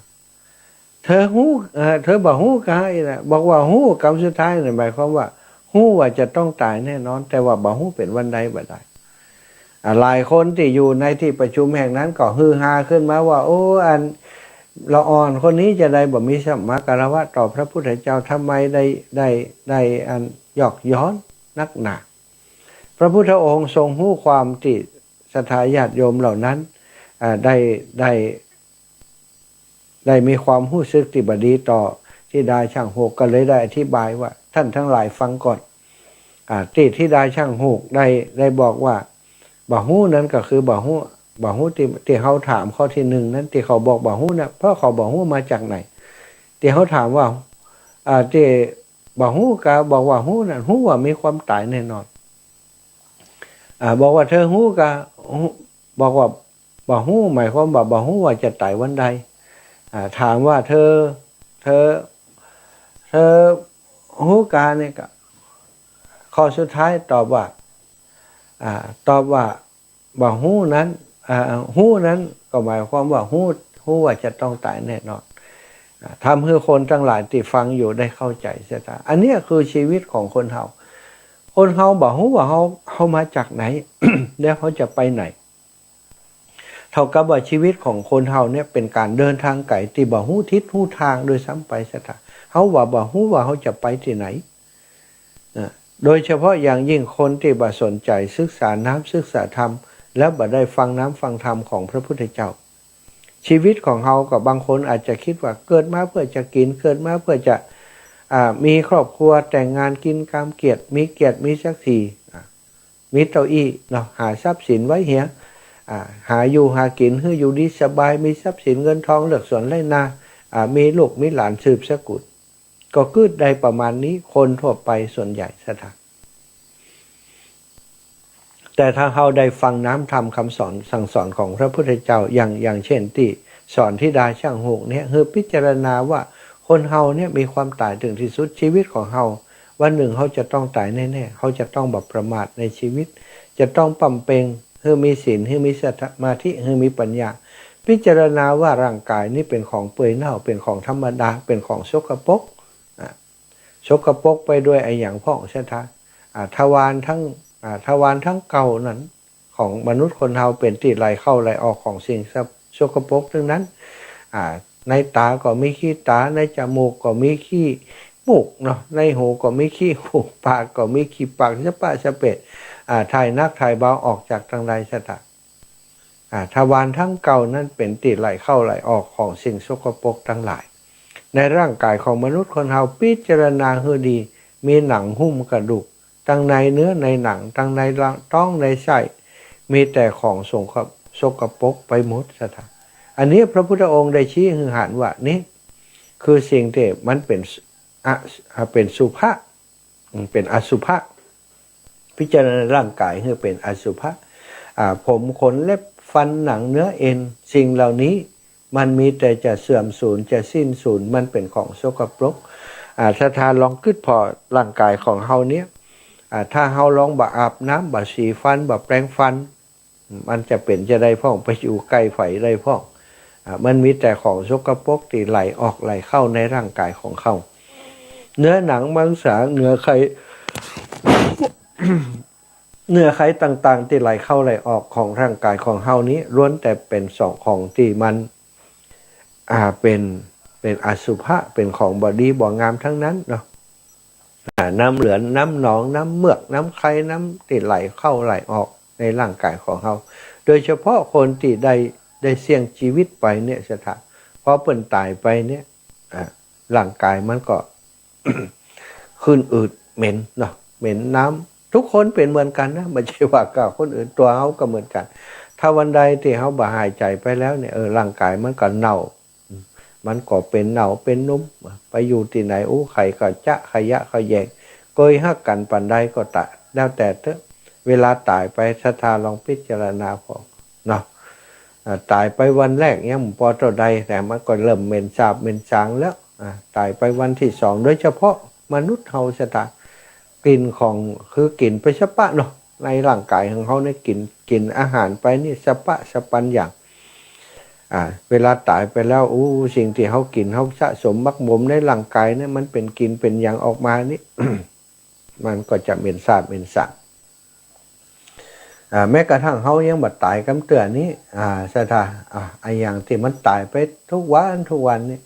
เธอฮู้ เอ่อ เธอบ่ฮู้กา อี้นะ บอกว่าฮู้ กำสุดท้ายเนี่ย หมายความว่าฮู้ว่าจะต้องต๋ายแน่นอน แต่ว่าบ่ฮู้เป๋นวันใดบ่ได้ อ่า หลายคนตี้อยู่ในตี้ประชุมแห่งนั้นก็ฮือฮาขึ้นมาว่า โอ้ อันละอ่อนคนนี้จะใดบ่มีสัมมาคารวะต่อพระพุทธเจ้า ทำไมได้ ได้ ได้อันยอกย้อนนักหนา พระพุทธองค์ทรงฮู้ความตี้ศรัทธาญาติโยมเหล่านั้น อ่า ได้ ได้ ได้มีความฮู้สึกตี้บ่ดีต่อธิดาช่างหูก ก็เลยได้อธิบายว่า ท่านทั้งหลายฟังก่อน อ่า ตี้ธิดาช่างหูกได้ ได้บอกว่าบ่ฮู้นั้นก็คือบ่ฮู้ บ่ฮู้ตี้ ตี้เฮาถามข้อตี้นึ่งนั้น ตี้เขาบอกบ่ฮู้นะ เพราะเขาบ่ฮู้มาจากไหน ตี้เฮาถามว่า อ่า ตี้บ่ฮู้กา บอกว่าฮู้นั้น ฮู้ว่ามีความต๋ายแน่นอน อ่า บอกว่าเธอฮู้กา ฮู้ บอกว่าบ่ฮู้ หมายความว่าบ่ฮู้ว่าจะต๋ายวันใด อ่า ถามว่าเธอ เธอ เธอฮู้กา เนี่ยก็ ข้อสุดท้ายตอบว่า อ่า ตอบว่าบ่ฮู้นั้น อ่า ฮู้นั้นก็หมายความว่าฮู้ ฮู้ว่าจะต้องต๋ายแน่นอน อ่า ทำหื้อคนตังหลายตี้ฟังอยู่ได้เข้าใจ๋เสียจา อันเนี้ยคือชีวิตของคนเฮา คนเฮาบ่ฮู้ว่าเฮา เฮามาจากไหน แล้วเฮาจะไปไหน เท่ากับว่าชีวิตของคนเฮาเนี่ยเป๋นก๋านเดินตางไก๋ตี้บ่ฮู้ทิศฮู้ตางด้วยซ้ำไป ศรัทธา เฮาว่าบ่ฮู้ว่าเฮาจะไปตี้ไหน อ่ะ โดยเฉพาะอย่างยิ่งคนตี้บ่สนใจ๋ศึกษาน้ำศึกษาธรรม แล้วบ่ได้ฟังน้ำฟังธรรมของพระพุทธเจ้า ชีวิตของเฮาก็บางคนอาจจะกึ๊ดว่าเกิดมาเพื่อจะกิ๋น เกิดมาเพื่อจะ อ่า มีครอบครัว แต่งงาน กิ๋นก๋ามเกียรติ มีเกียรติ มีศักดิ์ศรี อ่ะ มีเต้าอี้เนาะ หาทรัพย์สินไว้เหีย อ่า หาอยู่หากิ๋นหื้ออยู่ดีสบาย มีทรัพย์สินเงินทอง เลือกสวนไร่นา อ่า มีลูกมีหลานสืบสกุล ก็กึ๊ดได้ประมาณนี้ คนทั่วไปส่วนใหญ่ ศรัทธา แต่ถ้าเฮาได้ฟังน้ำธรรมคำสอนสั่งสอนของพระพุทธเจ้า อย่าง อย่างเช่นตี้สอนธิดาช่างหูกเนี่ย หื้อพิจารณาว่าคนเฮาเนี่ยมีความต๋ายเถิงตี้สุด ชีวิตของเฮา วันนึ่งเฮาจะต้องต๋ายแน่ๆ เฮาจะต้องบ่ประมาทในชีวิต จะต้องบำเพ็ญ หื้อมีศีล หื้อมีสมาธิ หื้อมีปัญญา พิจารณาว่าร่างก๋ายนี้เป๋นของเปื่อยเน่า เป๋นของธรรมดา เป๋นของสกปรก อ่ะ สกปรกไปด้วยอะหยังพ่อง ศรัทธา อ่า ทวารตัง อ่า ทวารตังเก้านั้น ของมนุษย์คนเฮาเป๋นตี้ไหลเข้าไหลออกของสิ่งสกปรกตังนั้น อ่า ในต๋าก็มีขี้ต๋า ในจมูกก็มีขี้มูกเนาะ ในหูก็มีขี้หู ปากก็มีขี้ปากสะปะสะเปะ อ่า ถ่ายหนักถ่ายเบาออกจากตังใดศรัทธา อ่า ทวารทั้งเก้านั้นเป๋นตี้ไหลเข้าไหลออกของสิ่งสกปรกตังหลาย ในร่างก๋ายของมนุษย์คนเฮา พิจารณาหื้อดี มีหนังหุ้มกระดูก ตังในเนื้อในหนัง ตังในต๊องในไส้ มีแต่ของสกปรก สกปรกไปหมดศรัทธา อันนี้พระพุทธองค์ได้ชี้หื้อหันว่า นี่คือสิ่งตี้มันเป๋น อะ เป๋นสุภะ อืม เป๋นอสุภะ พิจารณาร่างก๋ายหื้อเป๋นอสุภะ อ่า ผมขนเล็บฟันหนังเนื้อเอ็น สิ่งเหล่านี้มันมีแต่จะเสื่อมสูญ จะสิ้นสูญ มันเป๋นของสกปรก อ่า ศรัทธาลองกึ๊ดผ่อร่างก๋ายของเฮาเนี่ย อ่า ถ้าเฮาลองบ่อาบน้ำ บ่สีฟัน บ่แปรงฟัน มันจะเป๋นจะใดพ่อง ไปอยู่ใก้ไผได้พ่อง อ่า มันมีแต่ของสกปรกตี้ไหลออกไหลเข้าในร่างก๋ายของเฮา เนื้อหนังมังสา เหงื่อไข เหงื่อไขต่างๆ ตี้ไหลเข้าไหลออกของร่างก๋ายของเฮานี้ ล้วนแต่เป๋นสองของตี้มัน อ่า เป๋น เป๋นอสุภะ เป๋นของบ่ดีบ่งามตังนั้นเนาะ อ่า น้ำเหลือน น้ำหนอง น้ำเมือก น้ำไค น้ำตี้ไหลเข้าไหลออกในร่างก๋ายของเฮา โดยเฉพาะคนตี้ได้ ได้เสี้ยงจีวิตไปเนี่ยศรัทธา พอเปิ้นต๋ายไปเนี่ย อ่า ร่างก๋ายมันก็ ขึ้นอืดเหม็นเนาะ เหม็นน้ำ ทุกคนเป๋นเหมือนกั๋นนะ บ่ใจ้ว่าก้าคนอื่น ตั๋วเฮาก็เหมือนกั๋น ถ้าวันใดตี้เฮาบ่หายใจ๋ไปแล้วเนี่ย เออ ร่างก๋ายมันก็เน่า มันก็เป๋นเน่าเป๋นนุ่ม ไปอยู่ตี้ไหน อู้ ใผก็จะขยะแขยง เกยฮักกั๋นปานใดก็ตะ แล้วแต่เต๊อะ เวลาต๋ายไป ศรัทธาลองพิจารณาผ่อเนาะ อ่า ต๋ายไปวันแรกยังบ่ปอเต้าใด แต่มันก็เริ่มเหม็นสาบเหม็นสางแล้ว อ่า ต๋ายไปวันตี้สอง โดยเฉพาะมนุษย์เฮาศรัทธา กลิ่นของ คือกลิ่นไปสะปะเนาะ ในร่างก๋ายของเฮาเนี่ย กลิ่น กลิ่นอาหารไปนี่สะปะสะปันอย่าง อ่า เวลาต๋ายไปแล้ว อู้ สิ่งตี้เฮากิ๋น เฮาสะสมหมักหมมในร่างก๋ายเนี่ย มันเป๋นกลิ่นเป๋นหยังออกมานี่ มันก็จะเหม็นสาบเหม็นสาง อ่า แม้กระทั่งเฮายังบ่ต๋ายกำเตื้อนี้ อ่า ศรัทธา อ่า อะหยังตี้มันต๋ายไปทุกวันทุกวันนี่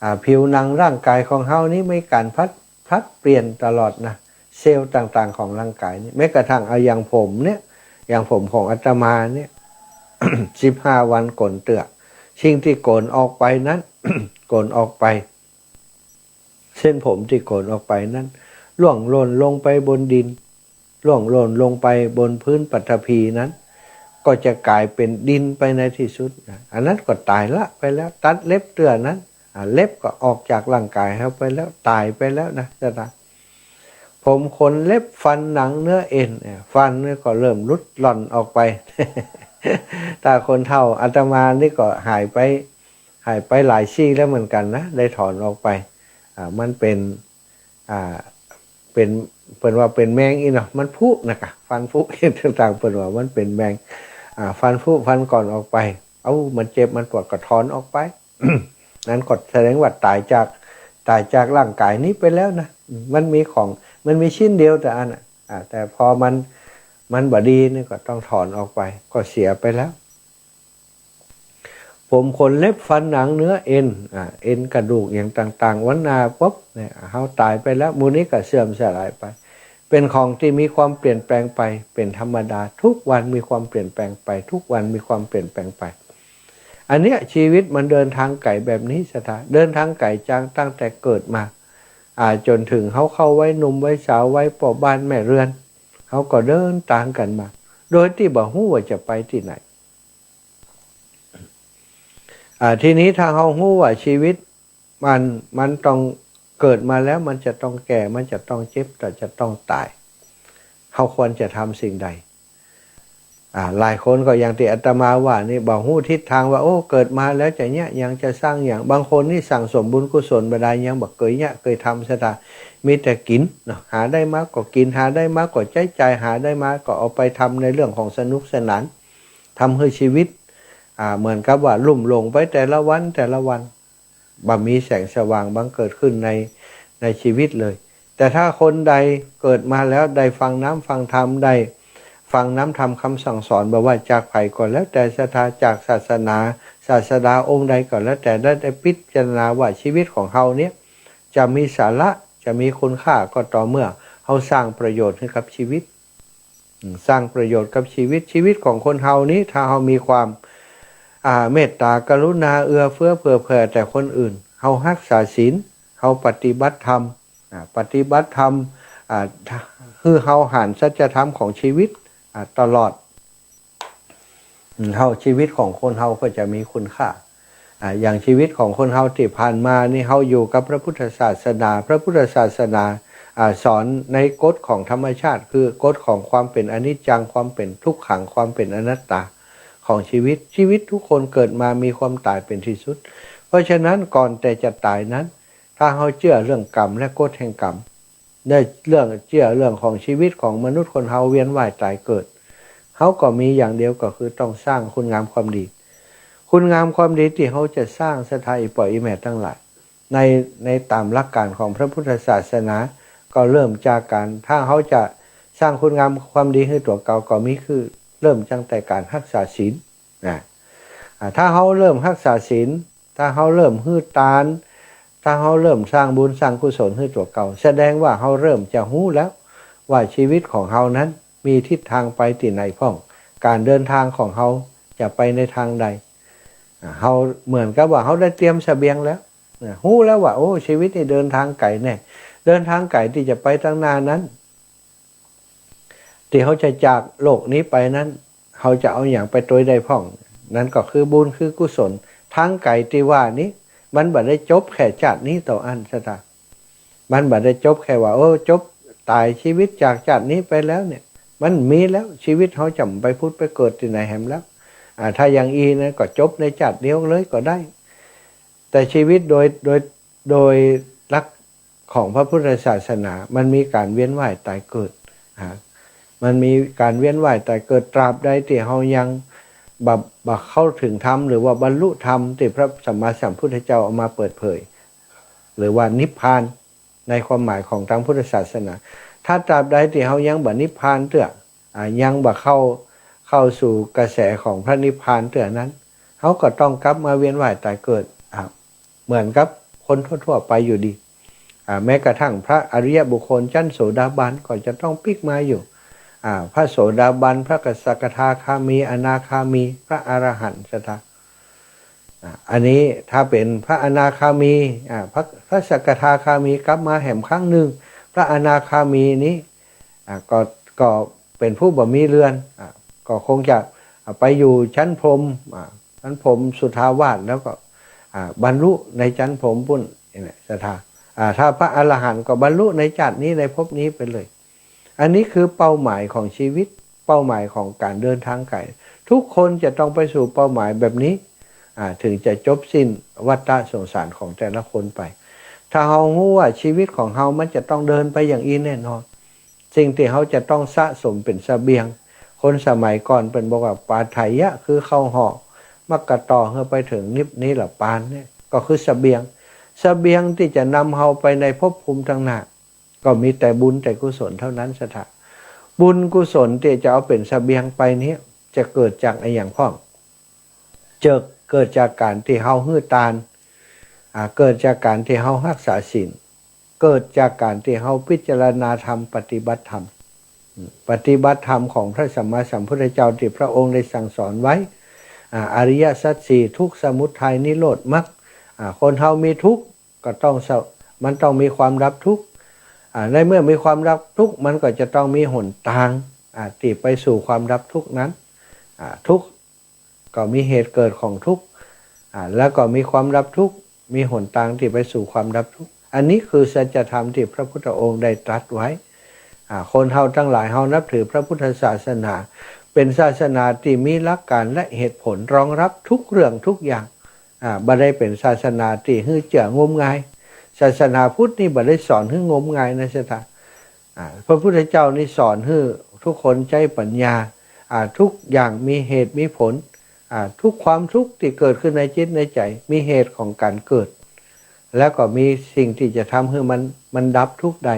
อ่า ผิวหนังร่างก๋ายของเฮานี้มีก๋านผลัด ผลัดเปลี่ยนตลอดนะ เซลล์ต่างๆ ของร่างก๋ายนี่ แม้กระทั่งเอาอย่างผมเนี่ย อย่างผมของอาตมาเนี่ย สิบห้าวันโก๋นเตื้อ สิ่งตี้โก๋นออกไปนั้น โก๋นออกไป เส้นผมตี้โก๋นออกไปนั้น ร่วงหล่นลงไปบนดิน ร่วงหล่นลงไปบนพื้นปฐพีนั้น ก็จะก๋ายเป๋นดินไปในตี้สุดนะ อันนั้นก็ต๋ายละไปแล้ว ตัดเล็บเตื้อนั้น อ่า เล็บก็ออกจากร่างก๋ายเฮาไปแล้ว ต๋ายไปแล้วนะศรัทธา ผมขนเล็บฟันหนังเนื้อเอ็นเนี่ย ฟันนี่ก็เริ่มหลุดหล่อนออกไป ถ้าคนเฒ่าอาตมานี่ก็หายไป หายไปหลายซี่แล้วเหมือนกั๋นนะ ได้ถอนออกไป อ่า มันเป๋น อ่า เป๋น เปิ้นว่าเป๋นแมงอี้เนาะ มันผุนะกะ ฟันผุ ต่างๆ เปิ้นว่ามันเป๋นแมง อ่า ฟันผุ ฟันก่อนออกไป เอ้า มันเจ็บ มันปวด ก็ถอนออกไป นั้นก็แสดงว่าต๋ายจาก ต๋ายจากร่างก๋ายนี้ไปแล้วนะ มันมีของ มันมีชิ้นเดียวแต่อันน่ะ อ่า แต่พอมัน มันบ่ดีนี่ก็ต้องถอนออกไป ก็เสียไปแล้ว ผมขนเล็บฟันหนังเนื้อเอ็น อ่า เอ็นกระดูกอย่างต่างๆ วันนาปุ๊บเนี่ย เฮาต๋ายไปแล้ว หมู่นี้ก็เสื่อมสลายไป เป๋นของตี้มีความเปลี่ยนแปลงไป เป๋นธรรมดา ทุกวันมีความเปลี่ยนแปลงไป ทุกวันมีความเปลี่ยนแปลงไป อันเนี้ยชีวิตมันเดินทางไก๋แบบนี้ศรัทธา เดินทางไก๋จากตั้งแต่เกิดมา อ่า จ๋นเถิงเฮาเข้าวัยหนุ่มวัยสาว วัยป้อบ้านแม่เรือน เฮาก็เดินตางกั๋นมา โดยตี้บ่ฮู้ว่าจะไปตี้ไหน อ่า ทีนี้ถ้าเฮาฮู้ว่าชีวิตมัน มันต้องเกิดมาแล้ว มันจะต้องแก่ มันจะต้องเจ็บ และจะต้องต๋าย เฮาควรจะทำสิ่งใด อ่า หลายคนก็อย่างตี้อาตมาว่านี่ บ่ฮู้ทิศตางว่า โอ้ เกิดมาแล้วจะเยียะหยัง จะสร้างหยัง บางคนนี่สั่งสมบุญกุศลบ่ได้ ยังบ่เกยเยียะเกยทำศรัทธา มีแต่กิ๋นเนาะ หาได้มาก็กิ๋น หาได้มาก็ใจ๊จ่าย หาได้มาก็เอาไปทำในเรื่องของสนุกสนาน ทำหื้อชีวิต อ่า เหมือนกับว่าลุ่มหลงไปแต่ละวันแต่ละวัน บ่มีแสงสว่างบังเกิดขึ้นใน ในชีวิตเลย แต่ถ้าคนใดเกิดมาแล้วได้ฟังน้ำฟังธรรม ได้ฟังน้ำธรรมคำสั่งสอน บ่ว่าจากใผก็แล้วแต่ศรัทธา จากศาสนา ศาสดาองค์ใดก็แล้วแต่ ได้ ได้พิจารณาว่าชีวิตของเฮาเนี่ยจะมีสาระ จะมีคุณค่าก็ต่อเมื่อเฮาสร้างประโยชน์หื้อกับชีวิต อืม สร้างประโยชน์กับชีวิต ชีวิตของคนเฮานี้ ถ้าเฮามีความ อ่า เมตตากรุณา เอื้อเฟื้อเผื่อแผ่แต่คนอื่น เฮาฮักษาศีล เฮาปฏิบัติธรรม อ่า ปฏิบัติธรรม อ่า หื้อเฮาหันสัจธรรมของชีวิต อ่า ตลอด อืม เฮา ชีวิตของคนเฮาก็จะมีคุณค่า อ่า อย่างชีวิตของคนเฮาตี้ผ่านมานี่ เฮาอยู่กับพระพุทธศาสนา พระพุทธศาสนา อ่า สอนในกฎของธรรมชาติ คือกฎของความเป๋นอนิจจัง ความเป๋นทุกขัง ความเป๋นอนัตตาของชีวิต ชีวิตทุกคนเกิดมามีความต๋ายเป๋นตี้สุด เพราะฉะนั้นก่อนแต่จะต๋ายนั้น ถ้าเฮาเจื้อเรื่องกรรมและกฎแห่งกรรม ในเรื่อง เจื้อเรื่องของชีวิตของมนุษย์คนเฮาเวียนว่ายต๋ายเกิด เฮาก็มีอย่างเดียวก็คือต้องสร้างคุณงามความดี คุณงามความดีตี้เฮาจะสร้าง ศรัทธาอี่ป้ออี่แม่ตังหลาย ใน ในต๋ามหลักก๋านของพระพุทธศาสนา ก็เริ่มจากก๋าน ถ้าเฮาจะสร้างคุณงามความดีหื้อตั๋วเก่า ก็มีคือเริ่มจั้งแต่ก๋านฮักษาศีล นะ อ่า ถ้าเฮาเริ่มฮักษาศีล ถ้าเฮาเริ่มหื้อตาน ถ้าเฮาเริ่มสร้างบุญสร้างกุศลหื้อตั๋วเก่า แสดงว่าเฮาเริ่มจะฮู้แล้วว่าชีวิตของเฮานั้นมีทิศทางไปตี้ไหนพ่อง ก๋านเดินทางของเฮาจะไปในตางใด อ่า เฮาเหมือนกับว่าเฮาได้เตรียมเสบียงแล้ว นะ ฮู้แล้วว่า โอ้ ชีวิตนี่เดินตางไก๋แน่ เดินตางไก๋ตี้จะไปตางหน้านั้น ตี้เฮาจะจากโลกนี้ไปนั้น เฮาจะเอาหยังไปตวยได้พ่อง นั้นก็คือบุญคือกุศล ตางไก๋ตี้ว่านี้ มันบ่ได้จบแค่จาตินี้เต้าอั้น ศรัทธา มันบ่ได้จบแค่ว่า โอ้ จบต๋ายชีวิตจากจาตินี้ไปแล้วเนี่ย มันมีแล้ว ชีวิตเฮาจะไปผุดไปเกิดตี้ไหนแหมแล้ว อ่า ถ้าอย่างอี้นะ ก็จบในจาติเดียวเลยก็ได้ แต่ชีวิตโดย โดย โดยหลักของพระพุทธศาสนา มันมีก๋านเวียนว่ายต๋ายเกิด อ่า มันมีก๋านเวียนว่ายต๋ายเกิด ตราบใดตี้เฮายังบ่ บ่เข้าถึงธรรม หรือว่าบรรลุธรรมตี้พระสัมมาสัมพุทธเจ้าเอามาเปิดเผย หรือว่านิพพาน ในความหมายของตางพุทธศาสนา ถ้าตราบใดตี้เฮายังบ่นิพพานเตื้อ อ่า ยังบ่เข้า เข้าสู่กระแสของพระนิพพานเตื้อนั้น เฮาก็ต้องกลับมาเวียนว่ายต๋ายเกิด อ่า เหมือนกับคนทั่วๆ ไปอยู่ดี อ่า แม้กระทั่งพระอริยบุคคลชั้นโสดาบันก็จะต้องปิ๊กมาอยู่ อ่า พระโสดาบัน พระสกทาคามี อนาคามี พระอรหันต์ ศรัทธา อ่า อันนี้ถ้าเป๋นพระอนาคามี อ่า พระ พระสกทาคามีกลับมาแหมครั้งนึ่ง พระอนาคามีนี้ อ่า ก็ ก็เป๋นผู้บ่มีเรือน อ่า ก็คงจะ อ่า ไปอยู่ชั้นพรหม อ่า ชั้นพรหมสุทาวาส แล้วก็ อ่า บรรลุในชั้นพรหมปุ้น นี่แหละ ศรัทธา อ่า ถ้าพระอรหันต์ก็บรรลุในจาตินี้ ในภพนี้ไปเลย อันนี้คือเป้าหมายของชีวิต เป้าหมายของก๋านเดินตางไก๋ ทุกคนจะต้องไปสู่เป้าหมายแบบนี้ อ่า ถึงจะจบสิ้นวัฏสงสารของแต่ละคนไป ถ้าเฮาฮู้ว่าชีวิตของเฮามันจะต้องเดินไปอย่างอี้แน่นอน สิ่งตี้เฮาจะต้องสะสมเป๋นเสบียง คนสมัยก่อนเปิ้นบอกว่า ปาไถยะ คือข้าวห่อ มะกะต่อ หื้อไปเถิงนิพ นิรปานเนี่ย ก็คือเสบียง เสบียงตี้จะนำเฮาไปในภพภูมิตางหน้า ก็มีแต่บุญแต่กุศลเต้านั้น ศรัทธา บุญกุศลตี้จะเอาเป๋นเสบียงไปเนี่ย จะเกิดจากอะหยังพ่อง จะเกิดจากก๋านตี้เฮาหื้อตาน อ่า เกิดจากก๋านตี้เฮาฮักษาศีล เกิดจากก๋านตี้เฮาพิจารณาธรรม ปฏิบัติธรรม อืม ปฏิบัติธรรมของพระสัมมาสัมพุทธเจ้าตี้พระองค์ได้สั่งสอนไว้ อ่า อริยสัจสี่ ทุกข์ สมุทัย นิโรธ มรรค อ่า คนเฮามีทุกข์ ก็ต้องเศร้า มันต้องมีความดับทุกข์ อ่า ในเมื่อมีความดับทุกข์ มันก็จะต้องมีหนตาง อ่า ตี้ไปสู่ความดับทุกข์นั้น อ่า ทุกข์ก็มีเหตุเกิดของทุกข์ อ่า แล้วก็มีความดับทุกข์ มีหนตางตี้ไปสู่ความดับทุกข์ อันนี้คือสัจธรรมตี้พระพุทธองค์ได้ตรัสไว้ อ่า คนเฮาตังหลาย เฮานับถือพระพุทธศาสนา เป๋นศาสนาตี้มีหลักการและเหตุผลรองรับทุกเรื่องทุกอย่าง อ่า บ่ได้เป๋นศาสนาตี้หื้อเจื้องมงาย ศาสนาพุทธนี่บ่ได้สอนหื้องมงายนะ ศรัทธา อ่า พระพุทธเจ้านี่สอนหื้อทุกคนใจ๊ปัญญา อ่า ทุกอย่างมีเหตุมีผล อ่า ทุกความทุกข์ตี้เกิดขึ้นในจิตในใจ๋ มีเหตุของก๋านเกิด แล้วก็มีสิ่งตี้จะทำหื้อมัน มันดับทุกข์ได้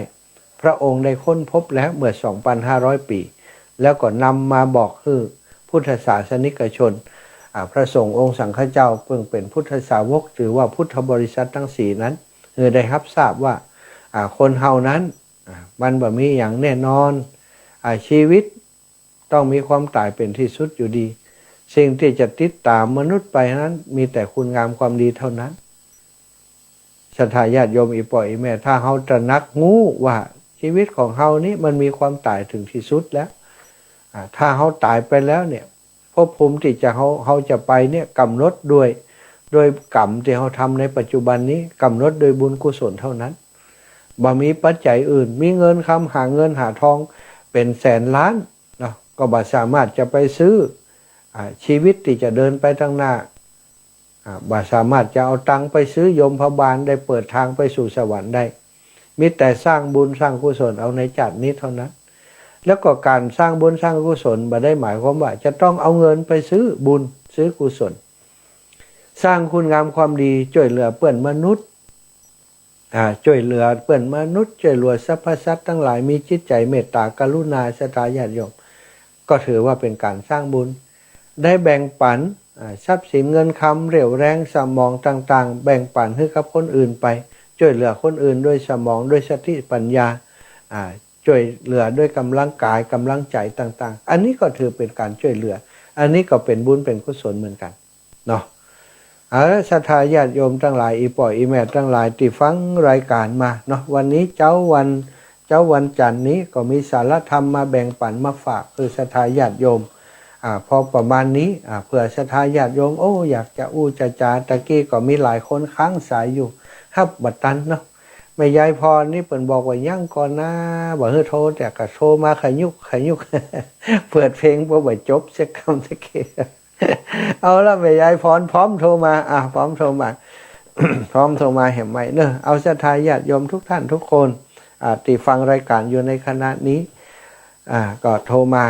พระองค์ได้ค้นพบแล้วเมื่อสองพันห้าร้อยปี๋ แล้วก็นำมาบอกหื้อพุทธศาสนิกชน อ่า พระสงฆ์องค์สังฆเจ้า เปิ้นเป๋นพุทธสาวก ถือว่าพุทธบริษัทตังสี่นั้น หื้อได้ฮับทราบว่า อ่า คนเฮานั้น อ่า มันบ่มีหยังแน่นอน อ่า ชีวิต ต้องมีความต๋ายเป๋นตี้สุดอยู่ดี สิ่งตี้จะติดต๋ามมนุษย์ไปนั้น มีแต่คุณงามความดีเท่านั้น ศรัทธาญาติโยมอี่ป้ออี่แม่ ถ้าเฮาตระหนักฮู้ว่าชีวิตของเฮานี้มันมีความต๋ายเถิงตี้สุดแล้ว อ่า ถ้าเฮาต๋ายไปแล้วเนี่ย ภพภูมิตี้จะเฮา เฮาจะไปเนี่ย ก๋ำหนดด้วย ด้วยกรรมตี้เฮาทำในปัจจุบันนี้ ก๋ำหนดด้วยบุญกุศลเท่านั้น บ่มีปัจจัยอื่น มีเงินคำ หาเงินหาทองเป๋นแสนล้านเนาะ ก็บ่สามารถจะไปซื้อ อ่า ชีวิตตี้จะเดินไปข้างหน้า อ่า บ่สามารถจะเอาตังค์ไปซื้อยมพบาลได้ เปิดทางไปสู่สวรรค์ได้ มีแต่สร้างบุญสร้างกุศลเอาในชาตินี้เท่านั้น แล้วก็ก๋านสร้างบุญสร้างกุศลบ่ได้หมายความว่าจะต้องเอาเงินไปซื้อบุญซื้อกุศล สร้างคุณงามความดี จ้วยเหลือเปื้อนมนุษย์ อ่า จ้วยเหลือเปื้อนมนุษย์ จ้วยเหลือสรรพสัตว์ตังหลาย มีจิตใจ๋เมตต๋ากรุณา ศรัทธาญาติโยม ก็ถือว่าเป๋นก๋านสร้างบุญ ได้แบ่งปั๋น อ่า ทรัพย์สินเงินคำ เรี่ยวแรงสมองต่างๆ แบ่งปั๋นหื้อกับคนอื่นไป จ้วยเหลือคนอื่นด้วยสมอง ด้วยสติปัญญา อ่า จ้วยเหลือด้วยก๋ำลังกาย ก๋ำลังใจ๋ต่างๆ อันนี้ก็ถือเป๋นก๋านจ้วยเหลือ อันนี้ก็เป๋นบุญเป๋นกุศลเหมือนกั๋นเนาะ เอาละ ศรัทธาญาติโยมตังหลาย อี่ป้ออี่แม่ตังหลายตี้ฟังรายก๋านมาเนาะ วันนี้เจ๊าวัน เจ๊าวันจันทร์นี้ก็มีสาระธรรมมาแบ่งปั๋นมาฝาก คือศรัทธาญาติโยม อ่า พอประมาณนี้ อ่า เผื่อศรัทธาญาติโยม โอ้ อยากจะอู้จะจ๋า ตะกี้ก็มีหลายคนค้างสายอยู่ ฮับบ่ตันเนาะ แม่ยายพรนี่เปิ้นบอกว่ายังก่อนนา บ่หื้อโทร แต่ก็โทรมาขยุกขยุก เปิดเพลงบ่ บ่จบสักกำตะกี้ เอาละ แม่ยายพรพร้อมโทรมา อ่ะ พร้อมโทรมา พร้อมโทรมาแหมใหม่เนอะ เอาศรัทธาญาติโยมทุกท่านทุกคน อ่า ตี้ฟังรายก๋านอยู่ในขณะนี้ อ่า ก็โทรมา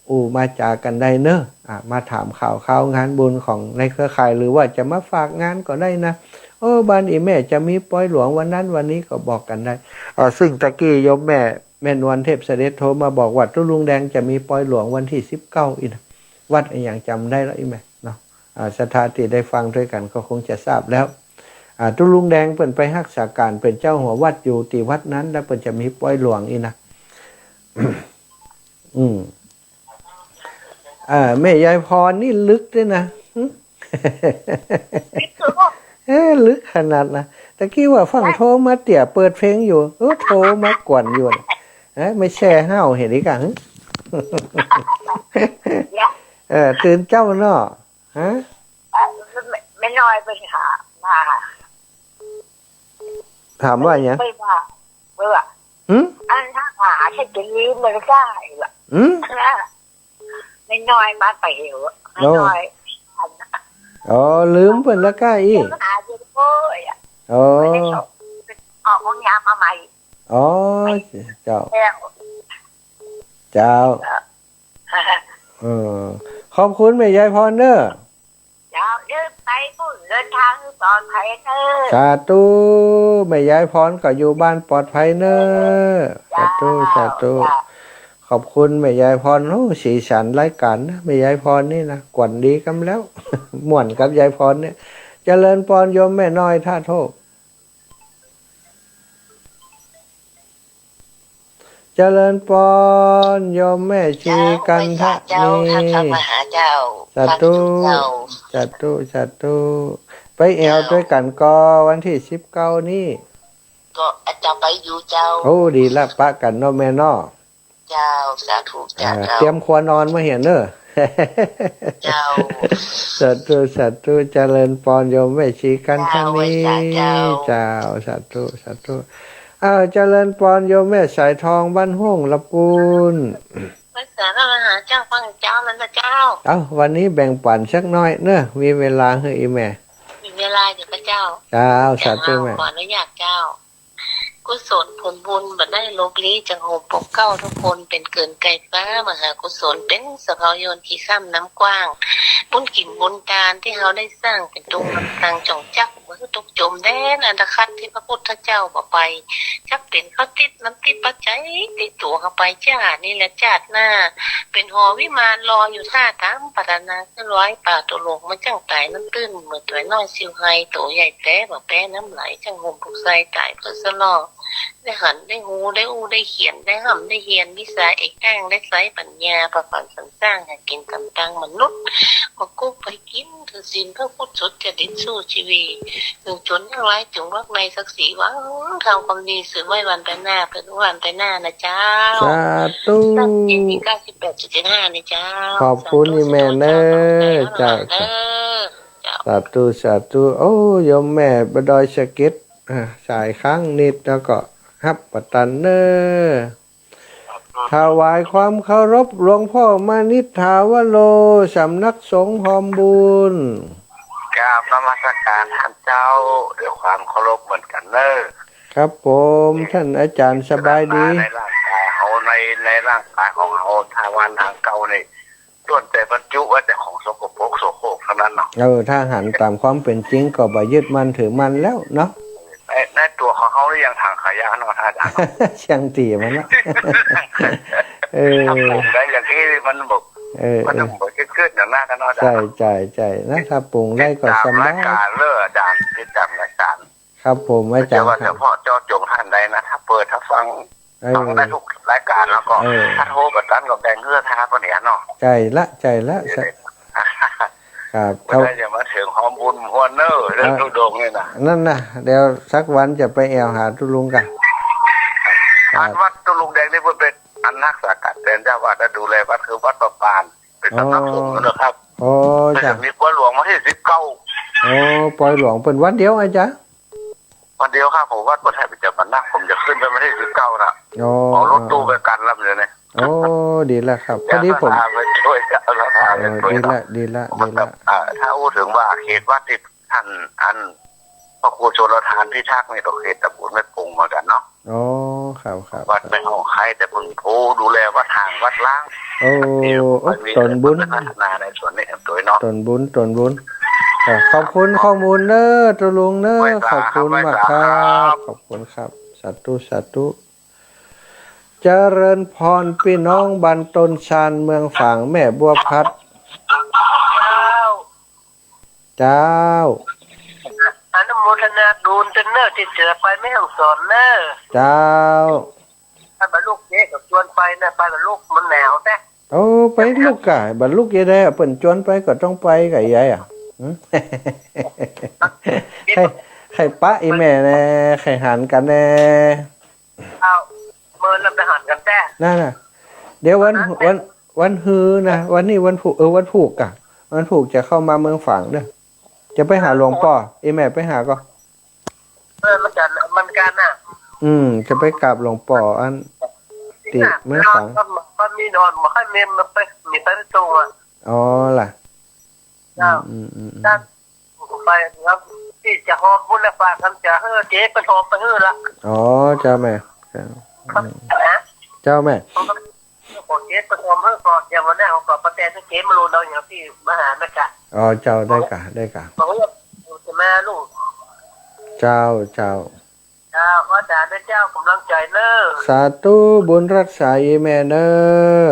อู้มาจ๋ากั๋นได้เนอะ อ่า มาถามข่าวคราวงานบุญของในเครือข่าย หรือว่าจะมาฝากงานก็ได้นะ โอ้ บ้านอี่แม่จะมีปอยหลวงวันนั้นวันนี้ก็บอกกั๋นได้ อ่า ซึ่งตะกี้โยมแม่ แม่นวลเทพเสด็จโทรมาบอกว่าตุ๊ลุงแดงจะมีปอยหลวงวันตี้สิบเก้าอี้นะ วัดอะหยังจ๋ำได้แล้วอี้แม่เนาะ อ่า ศรัทธาตี้ได้ฟังตวยกั๋นก็คงจะทราบแล้ว อ่า ตุ๊ลุงแดงเปิ้นไปฮักษาก๋านเป๋นเจ้าหัววัดอยู่ตี้วัดนั้น แล้วเปิ้นจะมีปอยหลวงอี้นะ อืม อ่า แม่ยายพรนี่ลึกด้วยนะ หึ เอ๊ะ ลึกขนาดนะ ตะกี้ว่าฟั่งโทรมาเตี้ย เปิดเพลงอยู่ โอ้ โทรมากวนอยู่นะ เอ๊ะ ไม่แช่ห้าวเหียดีกว่า หึ เออ ตื่นเจ๊าเนาะ ฮะ เอ่อ แม่ แม่น้อยไปถามมา ถามว่าหยัง ไปว่า เออ หึ อันถ้าหาใช่จะลืมมันได้ล่ะ หึ นะ น้อยๆ มาไปเหวอะ โอ้ น้อยๆ อ๋อ ลืมเปิ้นละก้าอี้ เดี๋ยวมาหาเดี๋ยวโอ้ยอะ อ๋อ ไม่ได้ส่ง ออกห้องยามาใหม่ อ๋อ เจ้า แล้ว เจ้า เออ ขอบคุณแม่ยายพรเด้อ เจ้า เดินไปปุ้น เดินทางปลอดภัยเนอะ สาธุ แม่ยายพรก็อยู่บ้านปลอดภัยเนอะ สาธุ เจ้า สาธุ เจ้า ขอบคุณแม่ยายพร โอ้ สีสันรายก๋านนะ แม่ยายพรนี่นะ กวนดีกำแล้ว ม่วนกับยายพรเนี่ย เจริญปอนโยมแม่น้อยท่าโทษ เจริญปอนโยมแม่ชีกันทะนี เจ้า เจ้า พระมหาเจ้า สาธุ พระเจ้า สาธุ สาธุ ไปแอ่วตวยกั๋นก่อ วันตี้สิบเก้านี้ ก็อาจจะไปอยู่เจ้า โอ้ ดีละ ปะกั๋นเนาะแม่เนาะ เจ้า สาธุ เจ้า อ่า เตรียมครัวนอนมาเหียเนอะ เจ้า สาธุ สาธุ เจริญปอนโยมแม่ชีกันทะนี เจ้า เจ้า สาธุ สาธุ อ้าว เจริญปอนโยมแม่สายทองบ้านห้วงละปูน พระสารมหาเจ้า ฟังเจ้านั้นนะเจ้า เอ้า วันนี้แบ่งปั๋นสักหน้อยเนอะ มีเวลาหื้ออีแม่ มีเวลาอยู่พระเจ้า เจ้า สาธุแม่ ขออนุญาตเจ้า กุศลผลบุญบ่ได้ลบลี้ จั่งโฮมปกเกล้าทุกคน เป๋นเกินไกลฟ้า มหากุศล เป๋นสะเภาโยนขี้ข้ามน้ำกว้าง บุญกิ๋นบุญตานตี้เฮาได้สร้าง เป๋นตุงนำตัง จ่องจักบ่หื้อตกจมแดนอันตคัดตี้พระพุทธเจ้าบ่ไป จักเป๋นข้าวติดน้ำติดปัจจัยติดตั๋วเฮาไปจ้า นี่แหละจาติหน้า เป๋นหอวิมานรออยู่ท่าต๋ามปรารถนา คือลอยป่าตัวหลงมาจั่งต๋ายน้ำตื้น เหมือนตั๋วน้อยซิวไฮ ตั๋วใหญ่แต๊บ่แป๊น้ำไหล จั่งโฮมปลุกไส้ต๋ายเปื้อสะลอ ได้หัน ได้ฮู้ ได้อู้ ได้เขียน ได้ฮ่ำ ได้เฮียน วิชาเอกอ้าง ได้ใจ๊ปัญญา ประพันธ์สรรสร้าง หากิ๋นต๋ามตางมนุษย์ มากู้ไปกิ๋น ถือศีลเพื่อผู้สุจริตสู้ชีวี หนึ่งจนอย่างร้ายจงรอดในศักดิ์ศรีหวัง ทำความดีสืบไว้วันไปหน้า เปิ้นอู้วันไปหน้านะเจ้า สาธุ เก้าสิบแปดจุดเจ็ดห้า นะเจ้า ขอบคุณอี่แม่เน้อ เจ้า เจ้า สาธุ สาธุ โอ้ โยมแม่บ่าดอยสะเก็ด อ่า สายข้างนิดแล้วก็ฮับปะตันเน้อ ถวายความเคารพหลวงพ่อมณิษฐาวโร สำนักสงฆ์ฮอมบูญ กราบนมัสการต้านเจ้า ด้วยความเคารพเหมือนกั๋นเน้อ ครับผม ท่านอาจารย์สบายดี ในร่างกายเฮา ใน ในร่างกายของเฮา ทวารหนังเก่านี่ ล้วนแต่บรรจุไว้แต่ของสกปรกโสโครกทั้งนั้นเนาะ เออ ถ้าหันต๋ามความเป๋นจริงก็บ่ยึดมั่นถือมั่นแล้วเนาะ ใน ในตั๋วของเฮานี่ยังถังขยะเนาะ ท่านอาจารย์เนาะ เชียงตี๋มันเนาะ เออ ถ้าปรุงได้อย่างอี้มันบ่ เออ มันบ่เกิดอย่างนั้นเนาะ ใจ้ ใจ้ ใจ้ นะ ถ้าปรุงได้ก็สบาย ติดต๋ามรายก๋านเน้ออาจารย์ ติดต๋ามรายก๋าน ครับผม อาจารย์ แต่ว่าเฉพาะเจาะจงต้านใดนะ ถ้าเปิด ถ้าฟัง เออ ฟังได้กู้รายก๋านแล้วก็ เออ ถ้าโทรไปตันก็แบ่งเฮือดหาก็เนี่ยเนาะ ใจ้ละ ใจ้ละ ครับ วันนี้จะมาเถิงฮอมบุญฮวนเน้อ เรื่อง เออ ธุดงค์นี่นะ นั่นนะ เดี๋ยวสักวันจะไปแอ่วหาตุ๊ลุงก่า ครับ อันวัดตุ๊ลุงแดงนี่เปิ้นเป๋นอันฮักษาก๋านแตนเจ้าวัด และดูแลวัดคือวัดประปาน เป๋นสำนักสงฆ์นะครับ อ๋อ เปิ้น จ้ะ จะมีปอยหลวงวันตี้สิบเก้า อ๋อ ปอยหลวงเปิ้นวันเดียวไอ้จ๊ะ วันเดียวครับ ผมวัดเปิ้นหื้อไปจำปาสัก ผมจะขึ้นไปวันตี้สิบเก้านะ อ๋อ เอารถตู้ไปกั๋นลำเดียวเนี่ย โอ้ ดีแล้วครับ พอดีผม ศรัทธาไปช่วย ศรัทธาไปช่วย เออ ดีแล้ว ดีแล้ว ดีแล้ว อ่า ถ้าอู้เถิงว่าเขตวัดตี้ต้าน อัน พระครูชลทานพิทักษ์นี่ก็เขตตำบลแม่ปงเหมือนกั๋นเนาะ อ๋อ ครับ ครับ วัดแม่ฮ่องไคร้ แต่เปิ้นผู้ดูแลวัดฮ้างวัดล้าง โอ้ เดี๋ยว โอ้ มี ตนบุญ พัฒนาในส่วนนี้โดยเนาะ ตนบุญ ตนบุญ ครับ ขอบคุณข้อมูลเน้อ ตุ๊ลุงเน้อ ไหว้สา ขอบคุณมากครับ ไหว้สาครับ ขอบคุณครับ สาธุ สาธุ เจริญพรปี้น้องบ้านต้นซาน เมืองฝาง แม่บัวผัด เจ้า เจ้า อนุโมทนาบุญเต้อเน้อ ตี้จะไปแม่ฮ่องสอนเน้อ เจ้า ถ้าบ่าลุกเจ๊ก็จวนไปนะ ไปบ่าลุกมันหนาวแต๊ โอ้ ไปลุกก่า บ่าลุกเจ๊ได้ เปิ้นจวนไปก็ต้องไปก่า ยายอะ หืม ใค่ ใค่ปะอี่แม่แน่ ใค่หันกั๋นแน่ เอา เมินแล้วไปหันกั๋นแต๊ นั่นน่ะ เดี๋ยววัน วันนั้นแต๊ วัน วันฮือนะ วันนี้วันพูก เออ วันพูกก่า วันพูกจะเข้ามาเมืองฝางเน้อ จะไปหาหลวงป้อ อี่แม่ไปหาก่อ เออ มันจะ มันกั๋นน่ะ อืม จะไปกราบหลวงป้ออัน ตี้เมืองฝาง มันมีนอน บ่ใค่มี มันไป มีไปประตู๋อะ อ๋อ ล่ะ เจ้า อืม อืม อืม อืม ไปครับ ตี้จะฮอมบุญและฝากคำจ๋า เออ เจ๊ไปฮอมไปเออละ อ๋อ เจ้าแม่ เจ้า ครับ นะ เจ้าแม่ ขอเจ๊ไปฮอมเออก่อน อย่างวันนี้เอาก่อน ประแตนเจ๊มาโลดเอาอย่างตี้มาหานะกะ อ๋อ เจ้า ได้ก่า ได้ก่า บอกว่าจะมาลูก เจ้า เจ้า เจ้า ขออาจารย์นะเจ้า ก๋ำลังใจ๋เน้อ สาธุ บุญฮักษาอี่แม่เน้อ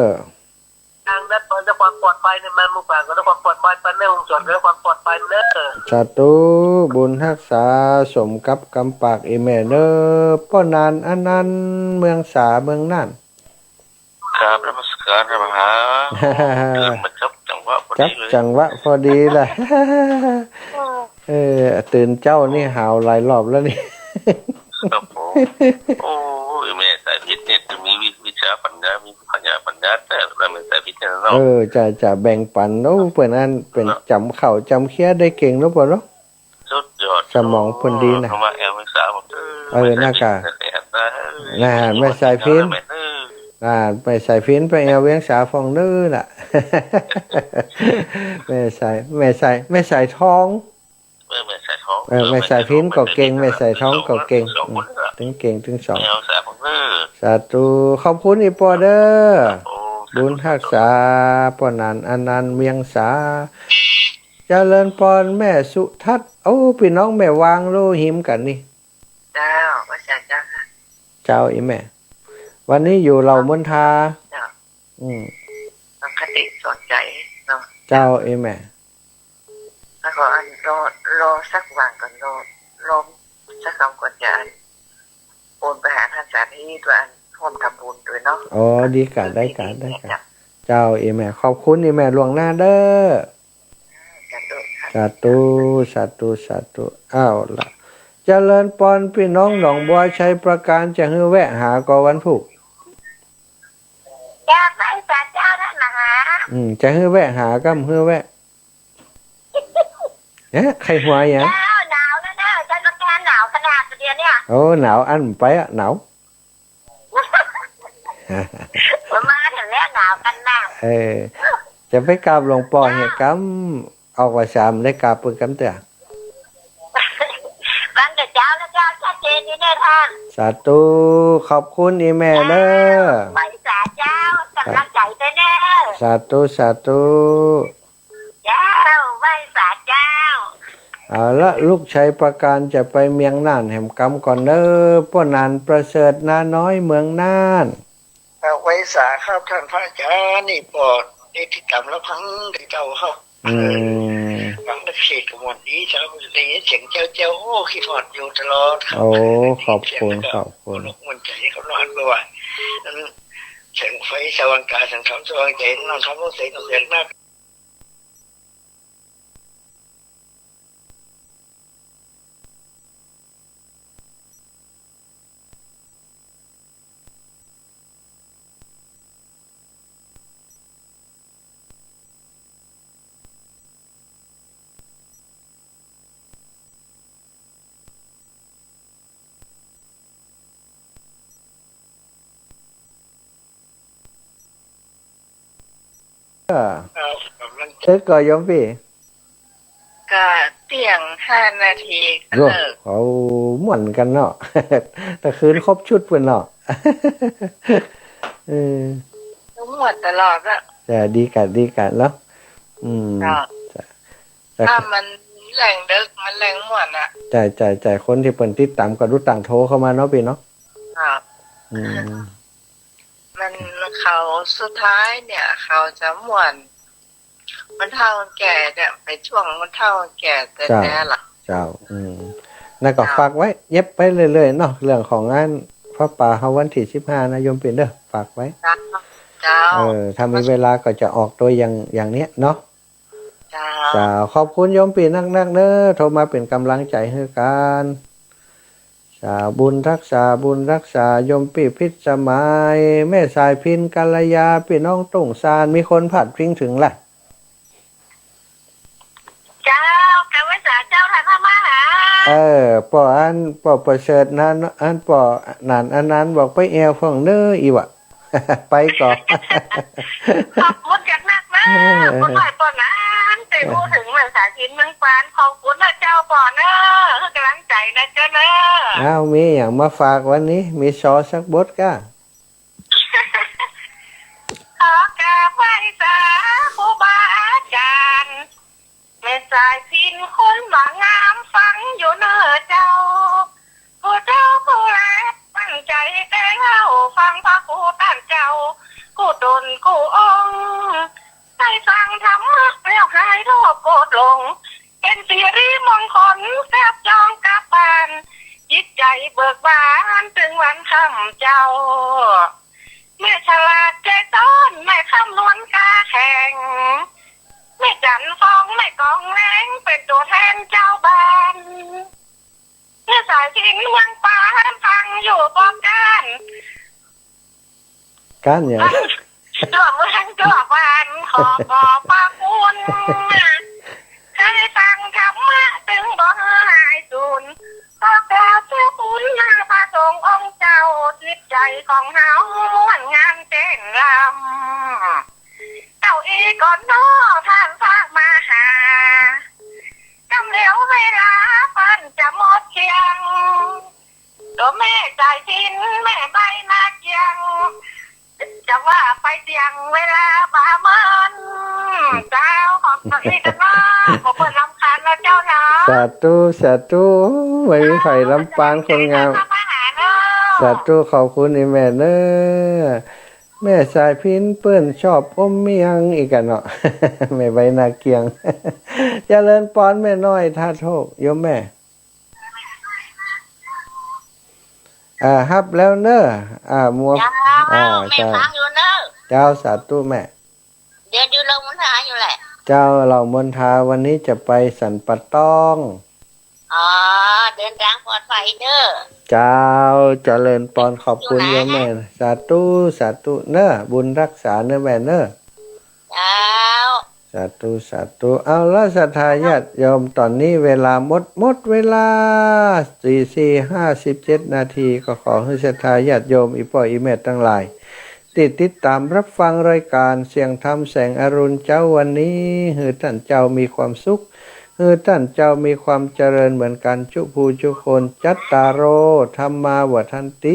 ทางนั้นไปด้วยความปลอดภัยเนี่ย มาเมืองฝางก็ด้วยความปลอดภัย ไปแม่ฮ่องสอนก็ด้วยความปลอดภัยเน้อ สาธุ บุญฮักษา สมกับกำปากอี่แม่เน้อ ป้อหนาน อันนั้น เมืองสา เมืองน่าน กราบนมัสการท่านมหา ตื่นมาจับจังหวะพอดีเลย จับจังหวะพอดีแหละ เออ ตื่นเจ๊านี่หาวหลายรอบแล้วนี่ ครับผม โอ้ย แม่สายพินนี่จะมีวิ วิชาปัญญา มีปัญญา ปัญญา แต่ละแม่สายพินเนี่ยเนาะ เออ จะ จะแบ่งปัน โอ้ เปิ้นอันเป๋น เนาะ จ๋ำข่าวจ๋ำเคี้ยวได้เก่งเนาะป้อเนาะ สุดยอด สมองเปิ้นดีนะ คำว่าแอลเมษา เออ น่ากะ น่ะ แม่สายพิน แม่สายพิน น่ะ แม่สายพินไปแอวเวียงสาพ่องเน้อน่ะ แม่สาย แม่สาย แม่สายทอง เออ แม่สายทอง เออ แม่สายพินก็เก่ง แม่สายทองก็เก่ง สองคน อืม ตึงเก่งตึงสอง แอลเมษาพ่องเน้อ สาธุ ขอบคุณอี่ป้อเน้อ ครับผม บุญฮักษา ป้อหนาน อันนั้น เวียงสา เจริญปอน แม่สุทัศน์ โอ้ ปี้น้องแม่วางโลหิมกั๋นนี่ เจ้า ว่าใช่เจ้าค่ะ เจ้าอี่แม่ วันนี้อยู่เหล่ามนทา เจ้า อืม ตั้งคติสอนใจ๋เนาะ เจ้าอี่แม่ แล้วก็อันรอ รอสักวันก่อน รอ รอสักคำก่อนจะอัน โอนไปหาท่านสาธิตว่าร่วมทำบุญด้วยเนาะ อ๋อ ดีกะ ได้กะ ได้กะ เจ้า อีแม่ ขอบคุณอีแม่ล่วงหน้าเด้อ สาธุ สาธุ สาธุ สาธุ เอาละ เจริญปอน ปี้น้องหนองบัว ชัยปราการ จะหื้อแวะหาก่อวันพูก เจ้า ไหว้สาเจ้านะ มาหา อืม จะหื้อแวะหา ก้ำหื้อแวะ เอ๊ะ ใค่หัวหยัง เจ้า หนาวแล้วนะ เจ้า น้ำตาลหนาวขนาดเดียวเนี่ย โอ้ หนาวอั้นไปอะ หนาว มาเถิงแล้ว หนาวขนาด เออ จะไปกราบหลวงป้อเหียกำ ออกว่าสามได้กราบเปิ้นกำเตื้อ ฟังแต่เจ้านะเจ้า ชัดเจนอยู่เนี่ยท่าน สาธุ ขอบคุณอีแม่เด้อ เจ้า ไหว้สาเจ้า กำลังใจ๋ด้วยเน้อ สาธุ สาธุ เจ้า ไหว้สาเจ้า เอาละ ลูกชัยปราการจะไปเมืองน่านแหมกำก่อนเน้อ ป้อหนานประเสริฐ นาน้อย เมืองน่าน เอ่อ ไหว้สาครับท่านพระอาจารย์ นี่ป้อได้ติดต๋ามรับฟังแต่เก่าครับ อืม ฟังแต่เสียงก็ม่วนดีครับ ได้ยินเสียงแจ้วๆ โอ้ คิดฮอดอยู่ตลอดครับ โอ้ ขอบคุณ ขอบคุณ ม่วนใจ๋ครับเนาะ อันเปิ้นว่า อัน แสงไฟสว่างกาย แสงธรรมสว่างใจ๋ น้อมธรรมลงใส่ น้อมแสงหน้า เออ ครับ กำลัง เสร็จก่อโยมปี้ ก็เตี้ยงห้านาทีก็ โอ้ เลิก เอาม่วนกั๋นเนาะ แต่คืนครบชุดเปิ้นเนาะ เออ ม่วนตลอดอะ แต่ดีกั๋น ดีกั๋นเนาะ อืม เจ้า แต่ ถ้ามันแหล่งดึก มันแหล่งม่วนอะ ใจ้ ใจ้ ใจ้ คนตี้เปิ้นติดต๋ามก็ดูต่างโทรเข้ามาเนาะปี้เนาะ ครับ อืม มัน เขาสุดท้ายเนี่ย เขาจะม่วน คนเฒ่าแก่เนี่ย ไปช่วงคนเฒ่าแก่แต๊ๆ เจ้า ล่ะ เจ้า อืม นั่นก็ เจ้า ฝากไว้ เย็บไปเรื่อยๆ เนาะ เรื่องของงานผ้าป่าเฮาวันตี้สิบห้านะโยมปี้เด้อ ฝากไว้ เจ้า เจ้า เออ ถ้ามีเวลาก็จะออกตัวอย่าง อย่างเนี้ยเนาะ เจ้า เจ้า ขอบคุณโยมปี้นักๆ เน้อ โทรมาเป๋นก๋ำลังใจ๋หื้อกั๋น เจ้า บุญฮักษา บุญฮักษา โยมปี้พิสมัย แม่สายพิณ กัลยา ปี้น้องตุ้งซาน มีคนพาดพิงเถิงละ เจ้า กำไหว้สาเจ้า ท่านพระมหา เออ ป้ออัน ป้อประเสริฐนะ อันป้อหนาน อันนั้นบอกไปแอ่วพ่องเน้อ อี้วะ ไปก่อ ขอบคุณกั๋นนักเน้อ เออ คนไหว้ป้อหนาน แต่อู้เถิงแม่สายพิณ เมืองปาน ขอบคุณนะเจ้าป้อเน้อ หื้อกำลังใจ๋นะเจ้าเน้อ อ้าว มีหยังมาฝากวันนี้ มีซอสักบทก้า ขอกราบไหว้สาครูบาอาจ๋ารย์ แม่สายพิณ คนบ่างาม ฟังอยู่เน้อเจ้า ผู้เฒ่าผู้แก่ตั้งใจ๋แต่เล่า ฟังพระครูต้านเจ้า กู้ต๋นกู้องค์ ได้ฟังธรรมะแล้วหายโลภโกรธหลง เป๋นสิริมงคล กลับจองกลับบ้าน จิตใจ๋เบิกบาน ตึงวันค่ำเจ้า แม่ฉลาดแจ้ซ้อน แม่คำนวณกล้าแข็ง แม่จันทร์ฟอง แม่กองแหลง เป๋นตั๋วแทนเจ้าบ้าน แม่สายพิณ เมืองปาน ฟังอยู่ป้อก้าน ก้านหยัง ทั่วเมืองทั่วบ้าน ขอขอบพระคุณ ได้ฟังธรรมะตึงบ่หายสูญ ขอกราบขอบคุณพระสงฆ์องค์เจ้า จิตใจ๋ของเฮาม่วนงามแจ้งลำ เจ้าอี้ก่อนเน้อ ท่านพระมหา กำเหลียวเวลาเปิ้นจะหมดเที่ยง ตั๋วแม่สายพิณ แม่ใบนาเกียง จะว่าไปเตี้ยงเวลาบ่าเมิน เจ้า ขอเก้าอี้ก่อนเน้อ ขอเปิ้นรำคาญนะเจ้าเนาะ สาธุ สาธุ ไม่มีใผรรำคาญคนงาม ท่านพระมหาเน้อ สาธุ ขอบคุณอีแม่เน้อ แม่สายพิณ เปิ้นชอบอมเมี่ยงอีกอะเนาะ แม่ใบนาเกียง เจริญปอนแม่น้อย ท่าโทษ โยมแม่ อ่า ฮับแล้วเน่อ อ่า มัว เจ้า อ่า แม่ เจ้า ฟังอยู่เน่อ เจ้า สาธุแม่ เดี๋ยว เดี๋ยวเล่ามนทาอยู่แหละ เจ้า เล่ามนทา วันนี้จะไปสันป่าตอง อ๋อ เดินตางปลอดภัยเน่อ เจ้า เจริญปอน ขอบคุณโยมแม่ สาธุ สาธุเน่อ บุญฮักษาเน่อแม่เน่อ เจ้า สาธุ สาธุ เอาละศรัทธาญาติโยม ต๋อนนี้เวลาหมด หมดเวลา ตีสี่ห้าสิบเจ็ดนาที ก็ขอหื้อศรัทธาญาติโยม อี่ป้ออี่แม่ตังหลาย ตี้ติดต๋ามฮับฟังรายก๋านเสียงธรรมแสงอรุณเจ๊าวันนี้ หื้อต้านเจ้ามีความสุข หื้อต้านเจ้ามีความเจริญเหมือนกั๋นจุผู้จุคน จัตตาโร ธัมมา วัฑฒันติ